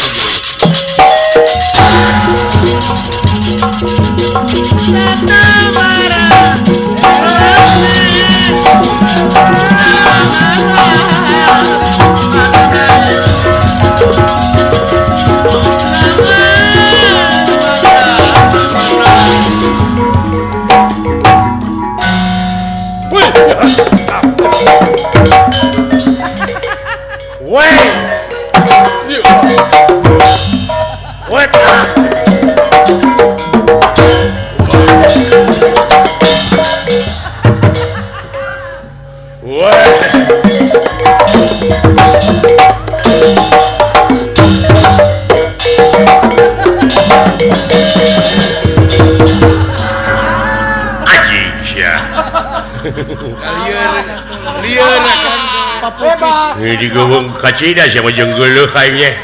Speaker 1: Digeuweung kacida sia mah jeung geuleuh aing ge.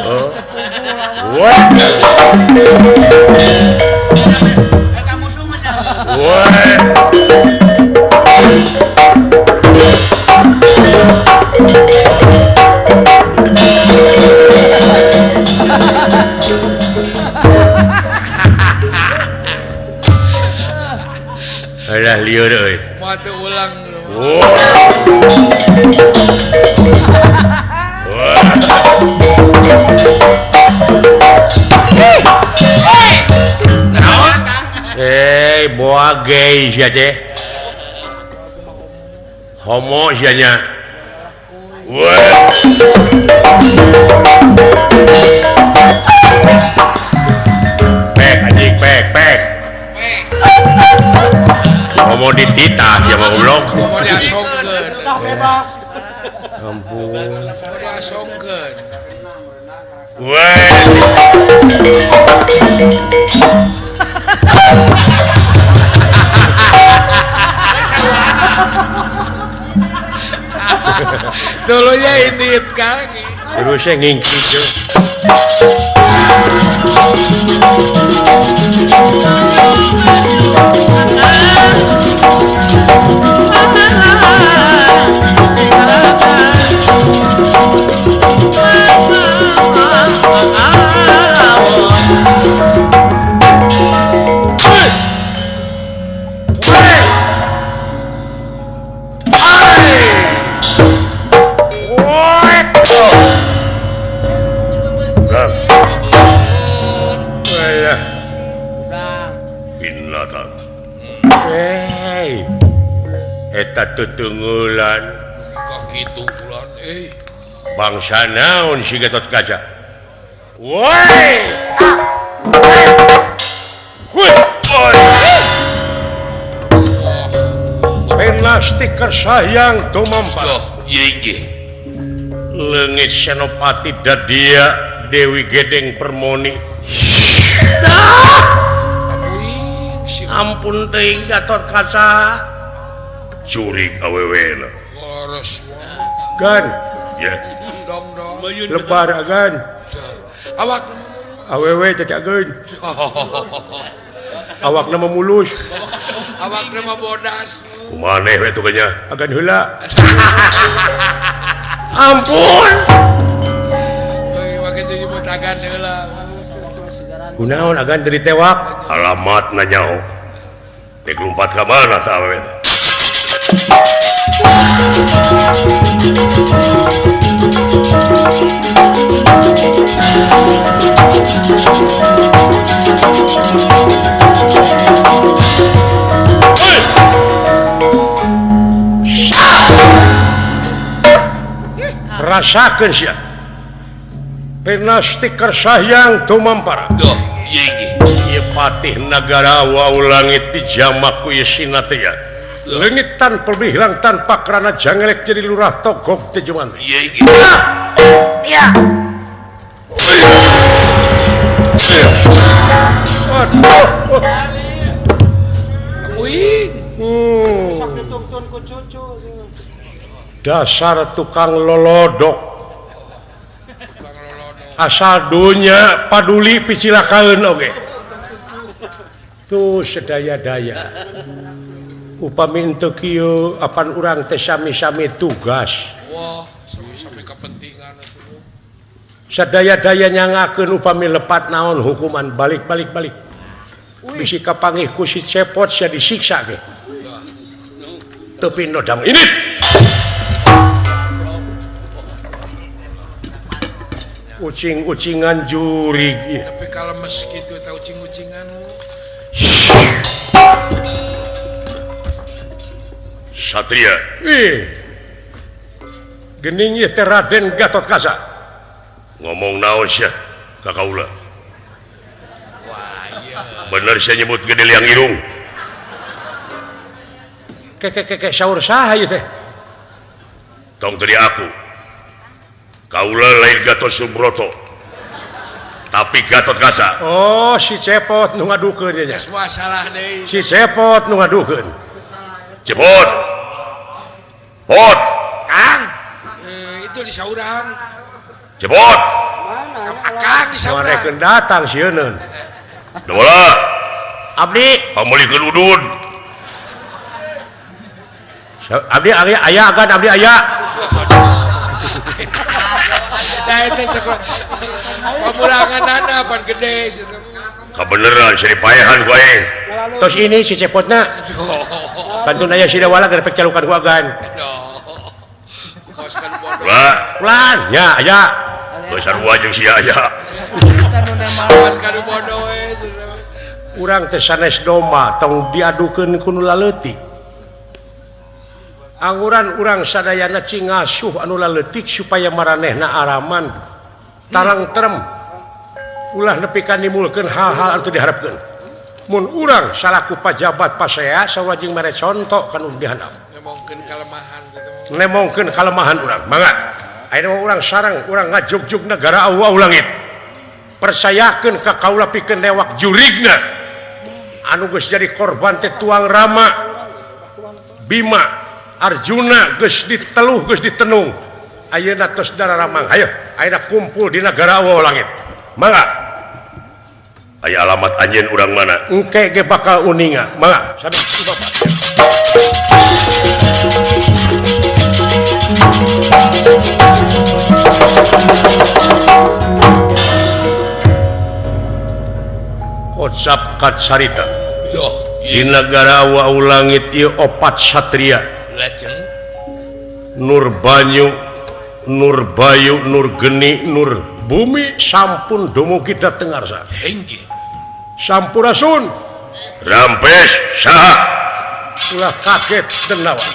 Speaker 1: Oh. Wah.
Speaker 3: Eta musuh mah.
Speaker 1: Woi. Alah lieur euy.
Speaker 6: Moal teu ulang.
Speaker 1: Eh, boa gay sia teh. Homo sia nya. Pek anjing pek pek. Homo dititah sia mah goblok.
Speaker 6: Homo diasongkeun.
Speaker 4: Bebas.
Speaker 1: Ampun.
Speaker 6: Homo diasongkeun.
Speaker 1: Weh.
Speaker 6: Dulunya ini Kang.
Speaker 1: Terusnya ngingkrik. Eta tetunggulan
Speaker 6: kok kitu bulan
Speaker 1: bangsa naon si Gatot Kaca. Woi. Hui. Penasti kersayang tumampar.
Speaker 6: Ieu
Speaker 1: Leungit Senopati Dadia Dewi Gedeng Permoni. Ampun teuing Gatot Kaca. Curig awewe na. Gan. Ya. Lebar agan.
Speaker 6: Awak
Speaker 1: awewe cacageun. Awakna mah mulus.
Speaker 6: Awakna mah bodas.
Speaker 1: Kumaneh we tuh nya? Agan heula. Ampun.
Speaker 6: Euy make jadi nyebut agan heula.
Speaker 1: Kunaon agan teu ditewak? Alamatna nyaho. Dek lumpat ka mana tah awewe teh? Rasakeun sia. Penasti kersayang tumampara.
Speaker 6: Duh, ieu ge.
Speaker 1: Ieu patih nagara wau langit dijamak ku ieu sinatria. Leungit tanpa hilang tanpa kerana jangelek jadi lurah togok tejuman.
Speaker 6: Ieu ge.
Speaker 1: Ya. Aduh.
Speaker 6: Uing.
Speaker 4: Sok dituntun ku cucu.
Speaker 1: Dasar tukang lolodok. Asal dunya paduli picilakaeun oge. Tuh sedaya-daya. Upami henteu kieu apan urang teh sami-sami tugas.
Speaker 6: Wah, sami-sami kepentingan atuh.
Speaker 1: Sadaya-daya nyangakeun upami lepat naon hukuman balik-balik balik. Bisi kapanggih ku si Cepot sia disiksa ge. Teu pinodang ini. Ucing-ucingan jurig.
Speaker 6: Tapi kalau mes kitu eta ucing-ucingan.
Speaker 1: Satria. Ih. Gening ieu teh Raden Gatot Kaca. Ngomong naon sia ka kaula?
Speaker 6: Wah, iya.
Speaker 1: Bener sia nyebut gede liang irung. Keke saur saha ieu teh? Tong teu diaku. Kaula lain Gatot Subroto. Tapi Gatot Kaca. Oh, si Cepot nu ngadukeun ieu nya.
Speaker 6: Geus moal salah deui.
Speaker 1: Si Cepot nu ngadukeun. Cepot. Pot.
Speaker 6: Kang. Itu di saurang.
Speaker 1: Cepot.
Speaker 6: Akang di saurang.
Speaker 1: Marekeun datang sieun. Dola. Abdi pameulikeun udud. Abdi aya agan abdi aya.
Speaker 6: Da eta sekolah. Pamulanganana pan gede.
Speaker 1: Kabeneran seri paehan ku aing. Tos ini si cepotna. Kantun aya si Dawala gerepek calukan ku agan. Lah, ulan nya aya. Geus sarua jeung sia aya. Urang teh sanes domba tong diadukeun ku nu laleutik. Anguran urang sadayana cing ngasuh anu laleutik supaya maranehna araman tarang terem ulah nepi ka nimulkeun hal-hal anu teu diharapkeun. Mun urang salaku pajabat pasea sarua jeung mere conto ka nu dihandap.
Speaker 6: Nemongkeun kalemahan kitu.
Speaker 1: Nemongkeun kalemahan urang. Mangga. Ayeuna urang sareng urang ngajugjug negara awau langit. Percayakeun ka kaula pikeun lewak jurigna. Anu geus jadi korban teh tuang Rama, Bima, Arjuna geus diteluh geus ditenung. Ayeuna tos dararamang. Hayo, ayeuna kumpul di negara awau langit. Mangga. Aya alamat anjeun urang mana? Engke ge bakal uninga. Mangga, sami Bapak. Kocap kacarita. Di negara awau langit ieu opat satria.
Speaker 6: Lajeng
Speaker 1: Nur Banyu, Nur Bayu, Nur Geni, Nur Bumi sampun dumugi dhateng ngarsa.
Speaker 6: Inggih.
Speaker 1: Sampurasun. Rampes saha? Ulah kaget denawa.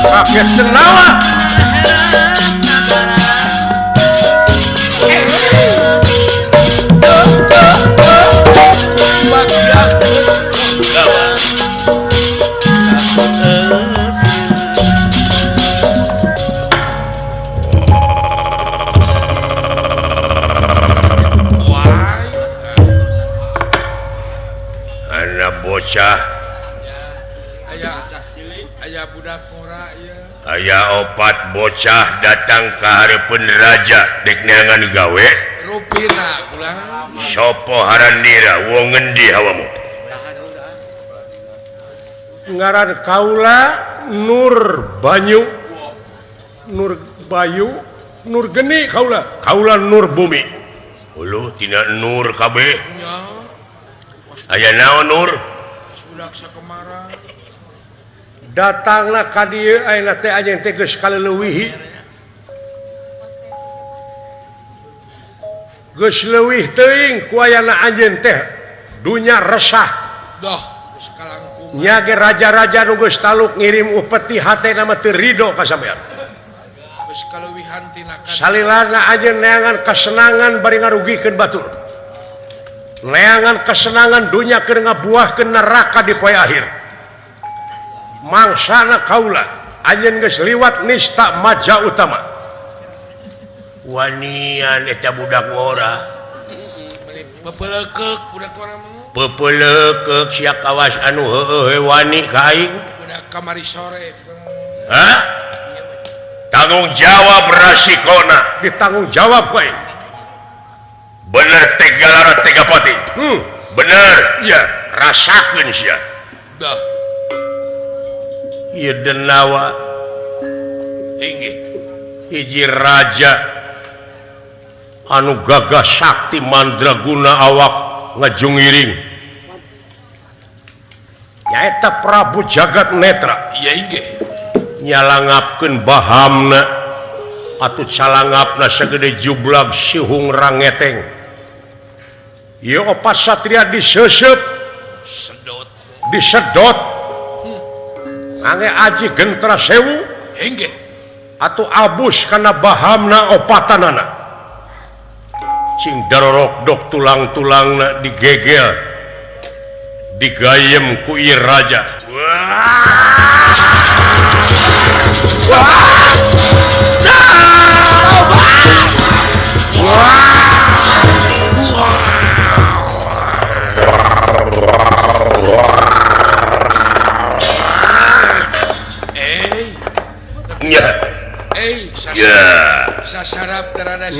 Speaker 1: Kaget denawa. Kaget denawa. Anak bocah
Speaker 6: aya budak ngora ieu.
Speaker 1: Aya opat bocah datang ka hareupeun raja dek neangan gawe.
Speaker 6: Rupina pulang.
Speaker 1: Sopo harandira wong ngendi hawamu? Ngaran kaula Nur Banyu, Nur Bayu, Nur Geni kaula, kaula Nur Bumi. Uluh tina Nur kabeh. Aya naon Nur?
Speaker 6: Budak sakumaha.
Speaker 1: Datangna ka dieu ayeuna teh anjeun teh geus kaleuwihi. Geus leuwih teuing ku ayana anjeun teh dunya resah.
Speaker 6: Doh, geus kalangkung.
Speaker 1: Nya ge raja-raja nu geus taluk ngirim upeti hatena mah teu rido ka sampean.
Speaker 6: Geus kaleuwihan tina kan.
Speaker 1: Salilana anjeun neangan kasenangan bari ngarugikeun batur. Neangan kesenangan dunya keur ngabuahkeun neraka di poe akhir. Mangsana kaula anjeun geus liwat nista maja utama. Wanian eta budak ngora.
Speaker 6: Pepelekeuk budak ngora mah.
Speaker 1: Pepelekeuk sia kawas anu heueuh wani ka aing.
Speaker 6: Budak kamari sore.
Speaker 1: Hah? Tanggung jawab rasikona. Ditanggung jawab ku aing. Bener Tegalara Tegapati. Bener. Ya, rasakeun sia.
Speaker 6: Dah.
Speaker 1: Ieu denawa
Speaker 6: inggih.
Speaker 1: Hiji raja anu gagah sakti mandraguna awak ngajungiring. Nyaeta Prabu Jagat Netra.
Speaker 6: Iya inggih.
Speaker 1: Nyalangapkeun bahamna atuh calangapna sagede jublag sihung rangeteng. Ieu opat satria diseuseub,
Speaker 6: sedot,
Speaker 1: disedot. Ange aji gentra sewu
Speaker 6: hengge
Speaker 1: atau abus kana bahamna opatanana. Cing darorok tulang-tulangna digegel digayem ku ieu raja.
Speaker 6: Sasarap terada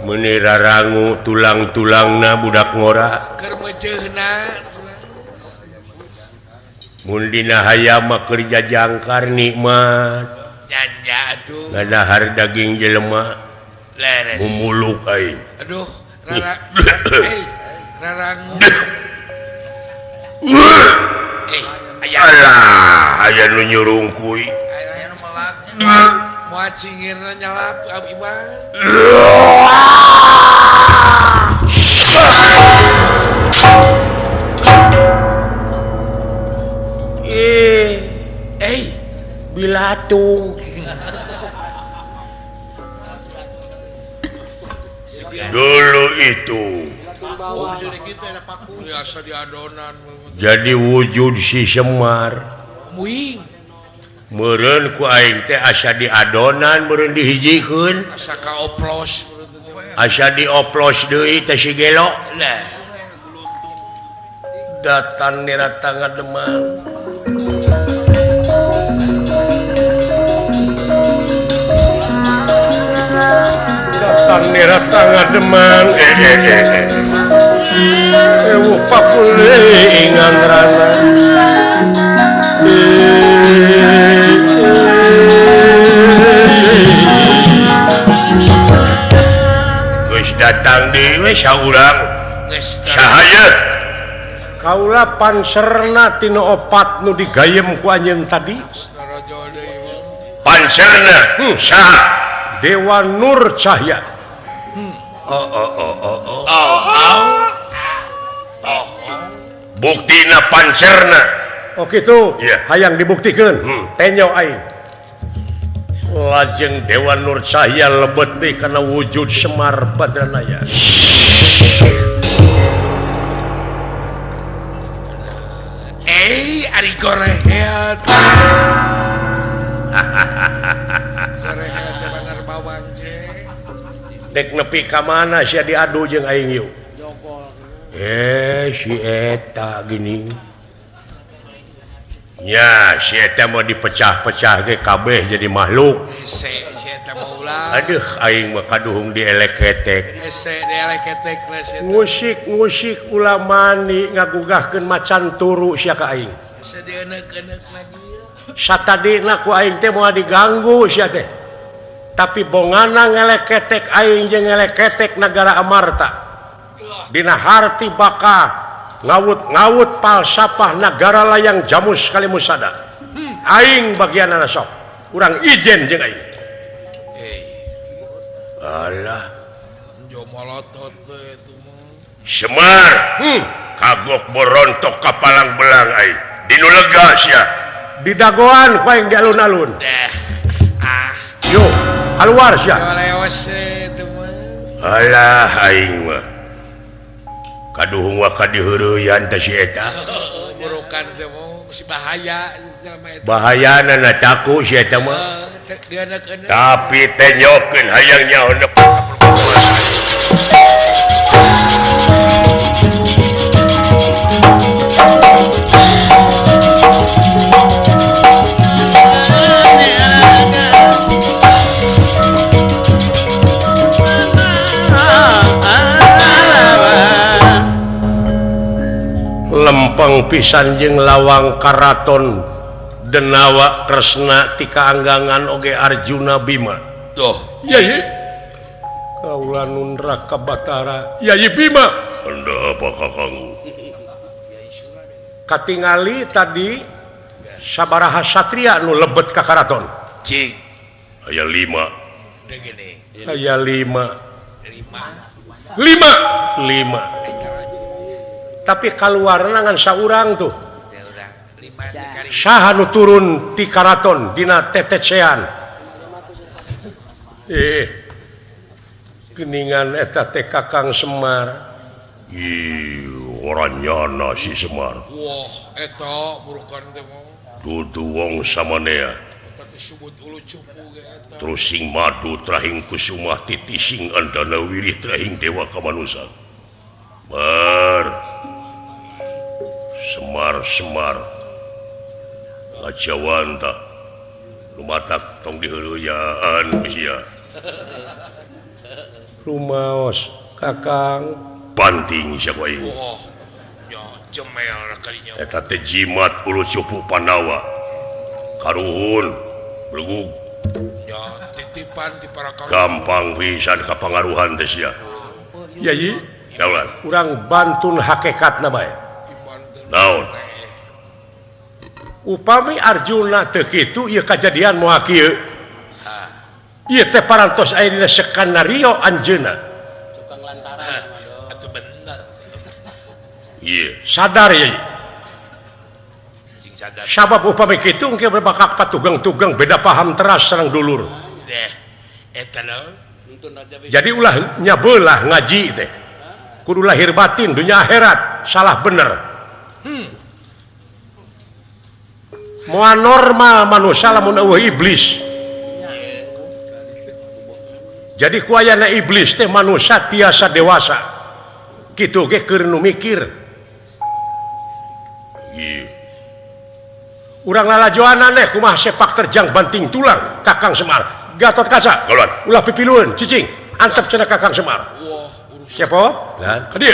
Speaker 1: meuni rarangu tulang-tulangna budak ngora
Speaker 6: keur meuceuna
Speaker 1: mun dina hayam mah keur jajangkar nikmat
Speaker 6: nya atuh
Speaker 1: ngadahar daging jelema
Speaker 6: leres
Speaker 1: mumuluk aing
Speaker 6: aduh rara rarangu aya
Speaker 1: alah aya nu nyurungkuy
Speaker 6: aya nu melak moal cingirna nyalap Iwan.
Speaker 1: Bilatung. Dulu itu jadi wujud si Semar. Meureun ku aing teh asa diadonan meureun dihijikeun
Speaker 6: asa kaoplos
Speaker 1: asa dioplos deui teh si gelo
Speaker 6: lah
Speaker 1: datan nira Demang datan nira Demang ewuh pakulingan rana geus datang deui saurang saha ye kaula panserna tina opat nu digayem ku anjeun tadi panserna saha Dewa Nur Cahya. Oh. Buktina panserna. Oh kitu, yeah. Hayang dibuktikeun. Tenyo aing. Lajeng Dewa Nur Cahya lebet deui kana wujud Semar Badranaya.
Speaker 6: Ari gorehead. Gorehead teh bener bawang je.
Speaker 1: Dek nepi ka mana sia diadu jeung aing yuk. Si eta gini. Ya, si eta mau dipecah-pecah ke kabeh jadi makhluk.
Speaker 6: Si eta mah ulah.
Speaker 1: Aduh, aing mah kaduhung dielek-ketek.
Speaker 6: Hese dielek-ketek lah si eta.
Speaker 1: Ngusik-ngusik ulah mani ngagugahkeun macan turu sia ka aing.
Speaker 6: Hese dieneuk-eneuk lagi.
Speaker 1: Satadina ku aing teh moal diganggu sia teh. Tapi bongana ngeleketek aing jeung ngeleketek nagara Amarta. Dina harti baka ngawut-ngawut palsapah nagara layang jamus kalimusada. Aing bagianana sok. Urang ijen jeung aing. Alah.
Speaker 6: Molotot teh itu mah.
Speaker 1: Semar, kagok borontok ka palang belang aing. Dinu lega sia. Didagoan ku aing di alun-alun.
Speaker 6: Ah.
Speaker 1: Yo, keluar sia.
Speaker 6: Lewas itu mah.
Speaker 1: Alah aing mah. Kaduhung wa kadiheureyan teh si eta.
Speaker 6: Burukan teh mah masih bahaya jelema eta.
Speaker 1: Bahayana na taku si eta mah. Tapi tenyokeun hayang nyaho lempeng pisan jeung lawang karaton Denawa Kresna tika anggangan oge Arjuna Bima.
Speaker 6: Tuh,
Speaker 1: Yayi. Kaula nun Raka Batara. Yayi Bima. Anda apa kakangku? Katingali tadi sabaraha satria nu lebet ka karaton.
Speaker 6: Cing.
Speaker 1: Aya 5. Aya 5. 5. 5. Tapi kaluarna ngan saurang tuh. Saha nu turun ti karaton dina tetecean. Geningan eta teh Kakang Semar. Ih, oranyana si Semar.
Speaker 6: Wah, eta burukan teh mah.
Speaker 1: Dudu wong samanea.
Speaker 6: Eta disebut ulu cupu ge eta.
Speaker 1: Terus sing madu trahing kusumah titising andana wirih trahing dewa kamanusan. Bar. Semar Semar. Ngajawanta. Lumatak tong diheureuyan sia. Rumaos Kakang banting sia ku aing.
Speaker 6: Wah, nya jemel kalinya.
Speaker 1: Eta teh jimat ulu cupu Pandawa. Karuhun belegug.
Speaker 6: Nya titipan ti para karuhun.
Speaker 1: Gampang pisan kapangaruhan teh sia. Yayi, daulan. Urang bantun hakikatna bae. Naon? Upami Arjuna teu kitu ieu kajadian moal kieu. Ieu teh parantos aya dina skenario anjeunna.
Speaker 3: Tukang lantaran
Speaker 6: atuh bener.
Speaker 1: Ieu sadar ieu.
Speaker 6: Sing sadar.
Speaker 1: Sabab upami kitu engke bakal patugeng-tugeng beda paham teras sareng dulur.
Speaker 6: Deh, eta naon?
Speaker 1: Jadi ulah nyabelah ngaji teh. Kudu lahir batin dunia akhirat salah bener. Moal normal manusia lamun eueuh iblis. Jadi ku ayana iblis teh manusia tiasa dewasa. Kitu ge keur nu mikir. Urang lalajoanan teh kumaha sepak terjang banting tulang Kakang Semar. Gatot Kaca, ulah pipilueun cicing, antep cenah Kakang Semar.
Speaker 6: Wah, urusan.
Speaker 1: Siapa? Lah, ka dieu.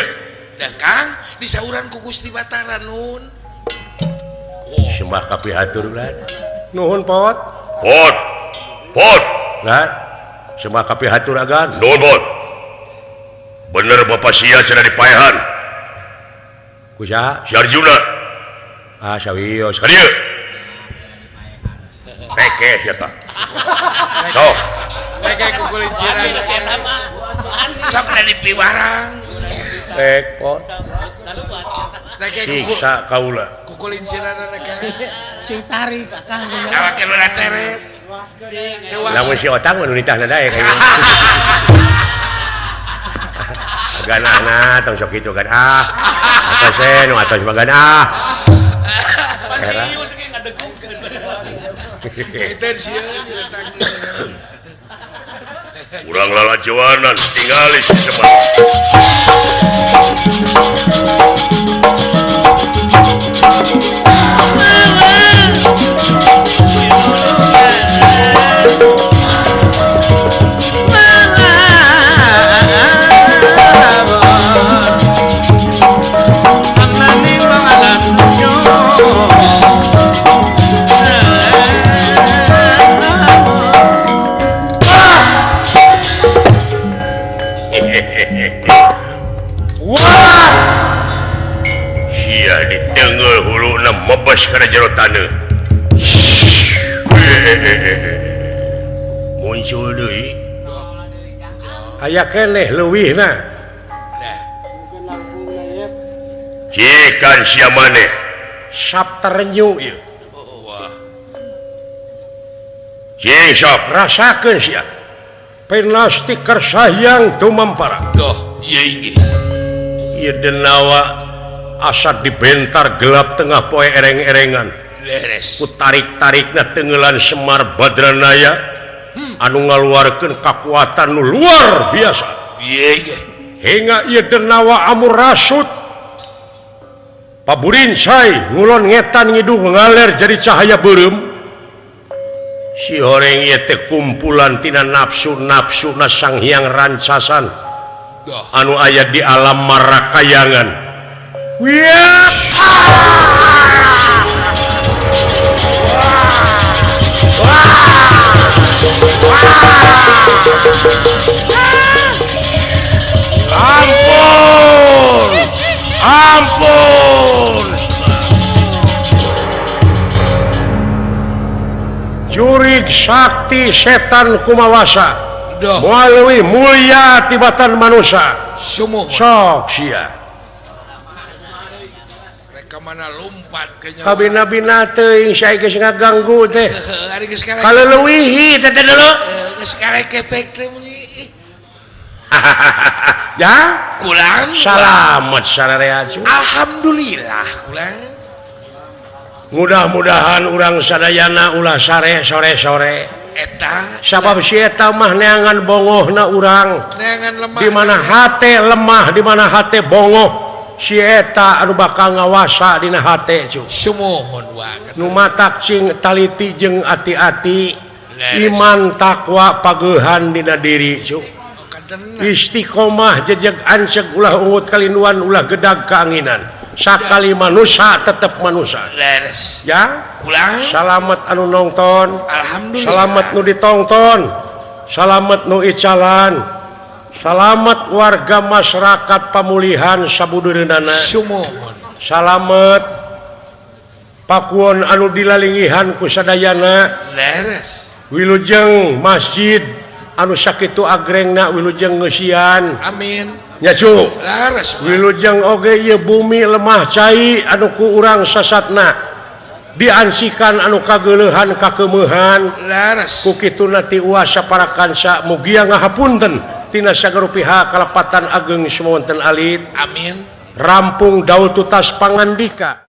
Speaker 6: Dah Kang, disauran ku Gusti Batara nun.
Speaker 1: Sembah kapihatur lan. Nuhun pot. Pot. Pot. Lan. Sembah kapihatur agan. Nuhun pot. Bener bapak sia cenah dipaehan. Ku saha? Si Arjuna. Ah sawios. Ka dieu. Peke sia tah. Sok.
Speaker 6: Peke ku kulinciran. Sok da dipiwarang.
Speaker 1: Pek pot. Siksa kaula.
Speaker 6: Kulinciran
Speaker 4: sing tarik Kakang.
Speaker 6: Awak ulah teret.
Speaker 1: Lamun si otang mah nu nitahna daek. Ganahna tong sok kitu kan ah. Atos nu atos mah gan ah. Era. Urang lalajoanan tingali si Semar. Wah! Sia ditengeul huluna mebes kana jero taneuh. Muncul deui. Aya keneh leuwihna. Cikan sia maneh sap terenyu ieu.
Speaker 6: Wah.
Speaker 1: Cing sok rasakeun sia. Penasti kersayang tumampara.
Speaker 6: Doh, ieu ge.
Speaker 1: Ieu denawa asa dibentar gelap tengah poe ereng-erengan.
Speaker 6: Leres.
Speaker 1: Ku tarik-tarikna tenggelan Semar Badranaya anu ngaluarkeun kakuatan nu luar biasa.
Speaker 6: Ieu ge.
Speaker 1: Hingga ieu denawa amur rasut. Paburincai ngulon ngetan ngidung ngaler jadi cahaya beureum. Si horeng ieu teh kumpulan tina nafsu-nafsuna Sang Hyang Rancasan anu aya di alam marakayangan. Ampun! Ampun! Jurig sakti setan kumawasa moal leuwih mulia tibatan manusia.
Speaker 6: Sumuhun.
Speaker 1: Sok sia.
Speaker 6: Mereka Ka mana lumpat ke nyawa.
Speaker 1: Kabina-bina teuing sia geus ngaganggu teh.
Speaker 6: Ari geus karek.
Speaker 1: Kaleuwihi teh teh dulu.
Speaker 6: Geus kareketek teh bunyi. Ih,
Speaker 1: Ya,
Speaker 6: Kulang.
Speaker 1: Salamet sararea cu.
Speaker 6: Alhamdulillah kulang.
Speaker 1: Mudah-mudahan urang sadayana ulah sare sore-sore.
Speaker 6: Eta
Speaker 1: Sabab si eta mah neangan bongohna urang.
Speaker 6: Neangan lemah.
Speaker 1: Di mana hate lemah, di mana hate bongoh, si eta anu bakal ngawasa dina hate cu.
Speaker 6: Sumuhun wa.
Speaker 1: Nu matak cing taliti jeung ati-ati,
Speaker 6: Leres.
Speaker 1: Iman takwa pageuhan dina diri cu.
Speaker 6: Kantenan.
Speaker 1: Istiqomah jejeg anceg ulah ungut kalinduan ulah gedag keanginan. Sakali manusia tetep manusia.
Speaker 6: Leres.
Speaker 1: Ya,
Speaker 6: Kulang.
Speaker 1: salamet anu nonton.
Speaker 6: Alhamdulillah.
Speaker 1: Salamet nu ditongton, salamet nu icalan, salamet warga masyarakat pamulihan sabudureunana.
Speaker 6: Sumuhun.
Speaker 1: Salamet Pakuwon anu dilalingihan ku sadayana.
Speaker 6: Leres.
Speaker 1: Wilujeng masjid anu sakitu agrengna, wilujeng ngeusian.
Speaker 6: Amin.
Speaker 1: Nya cu.
Speaker 6: Leres.
Speaker 1: Wilujeng oge ieu bumi lemah cai anu ku urang sasatna diansikan anu kageuleuhan kakemeuhan.
Speaker 6: Leres.
Speaker 1: Ku kituna ti uasa para kansa mugia ngahapunten tina sagala pihak kalepatan ageng sumawonten alit.
Speaker 6: Amin.
Speaker 1: Rampung daul tutas pangandika.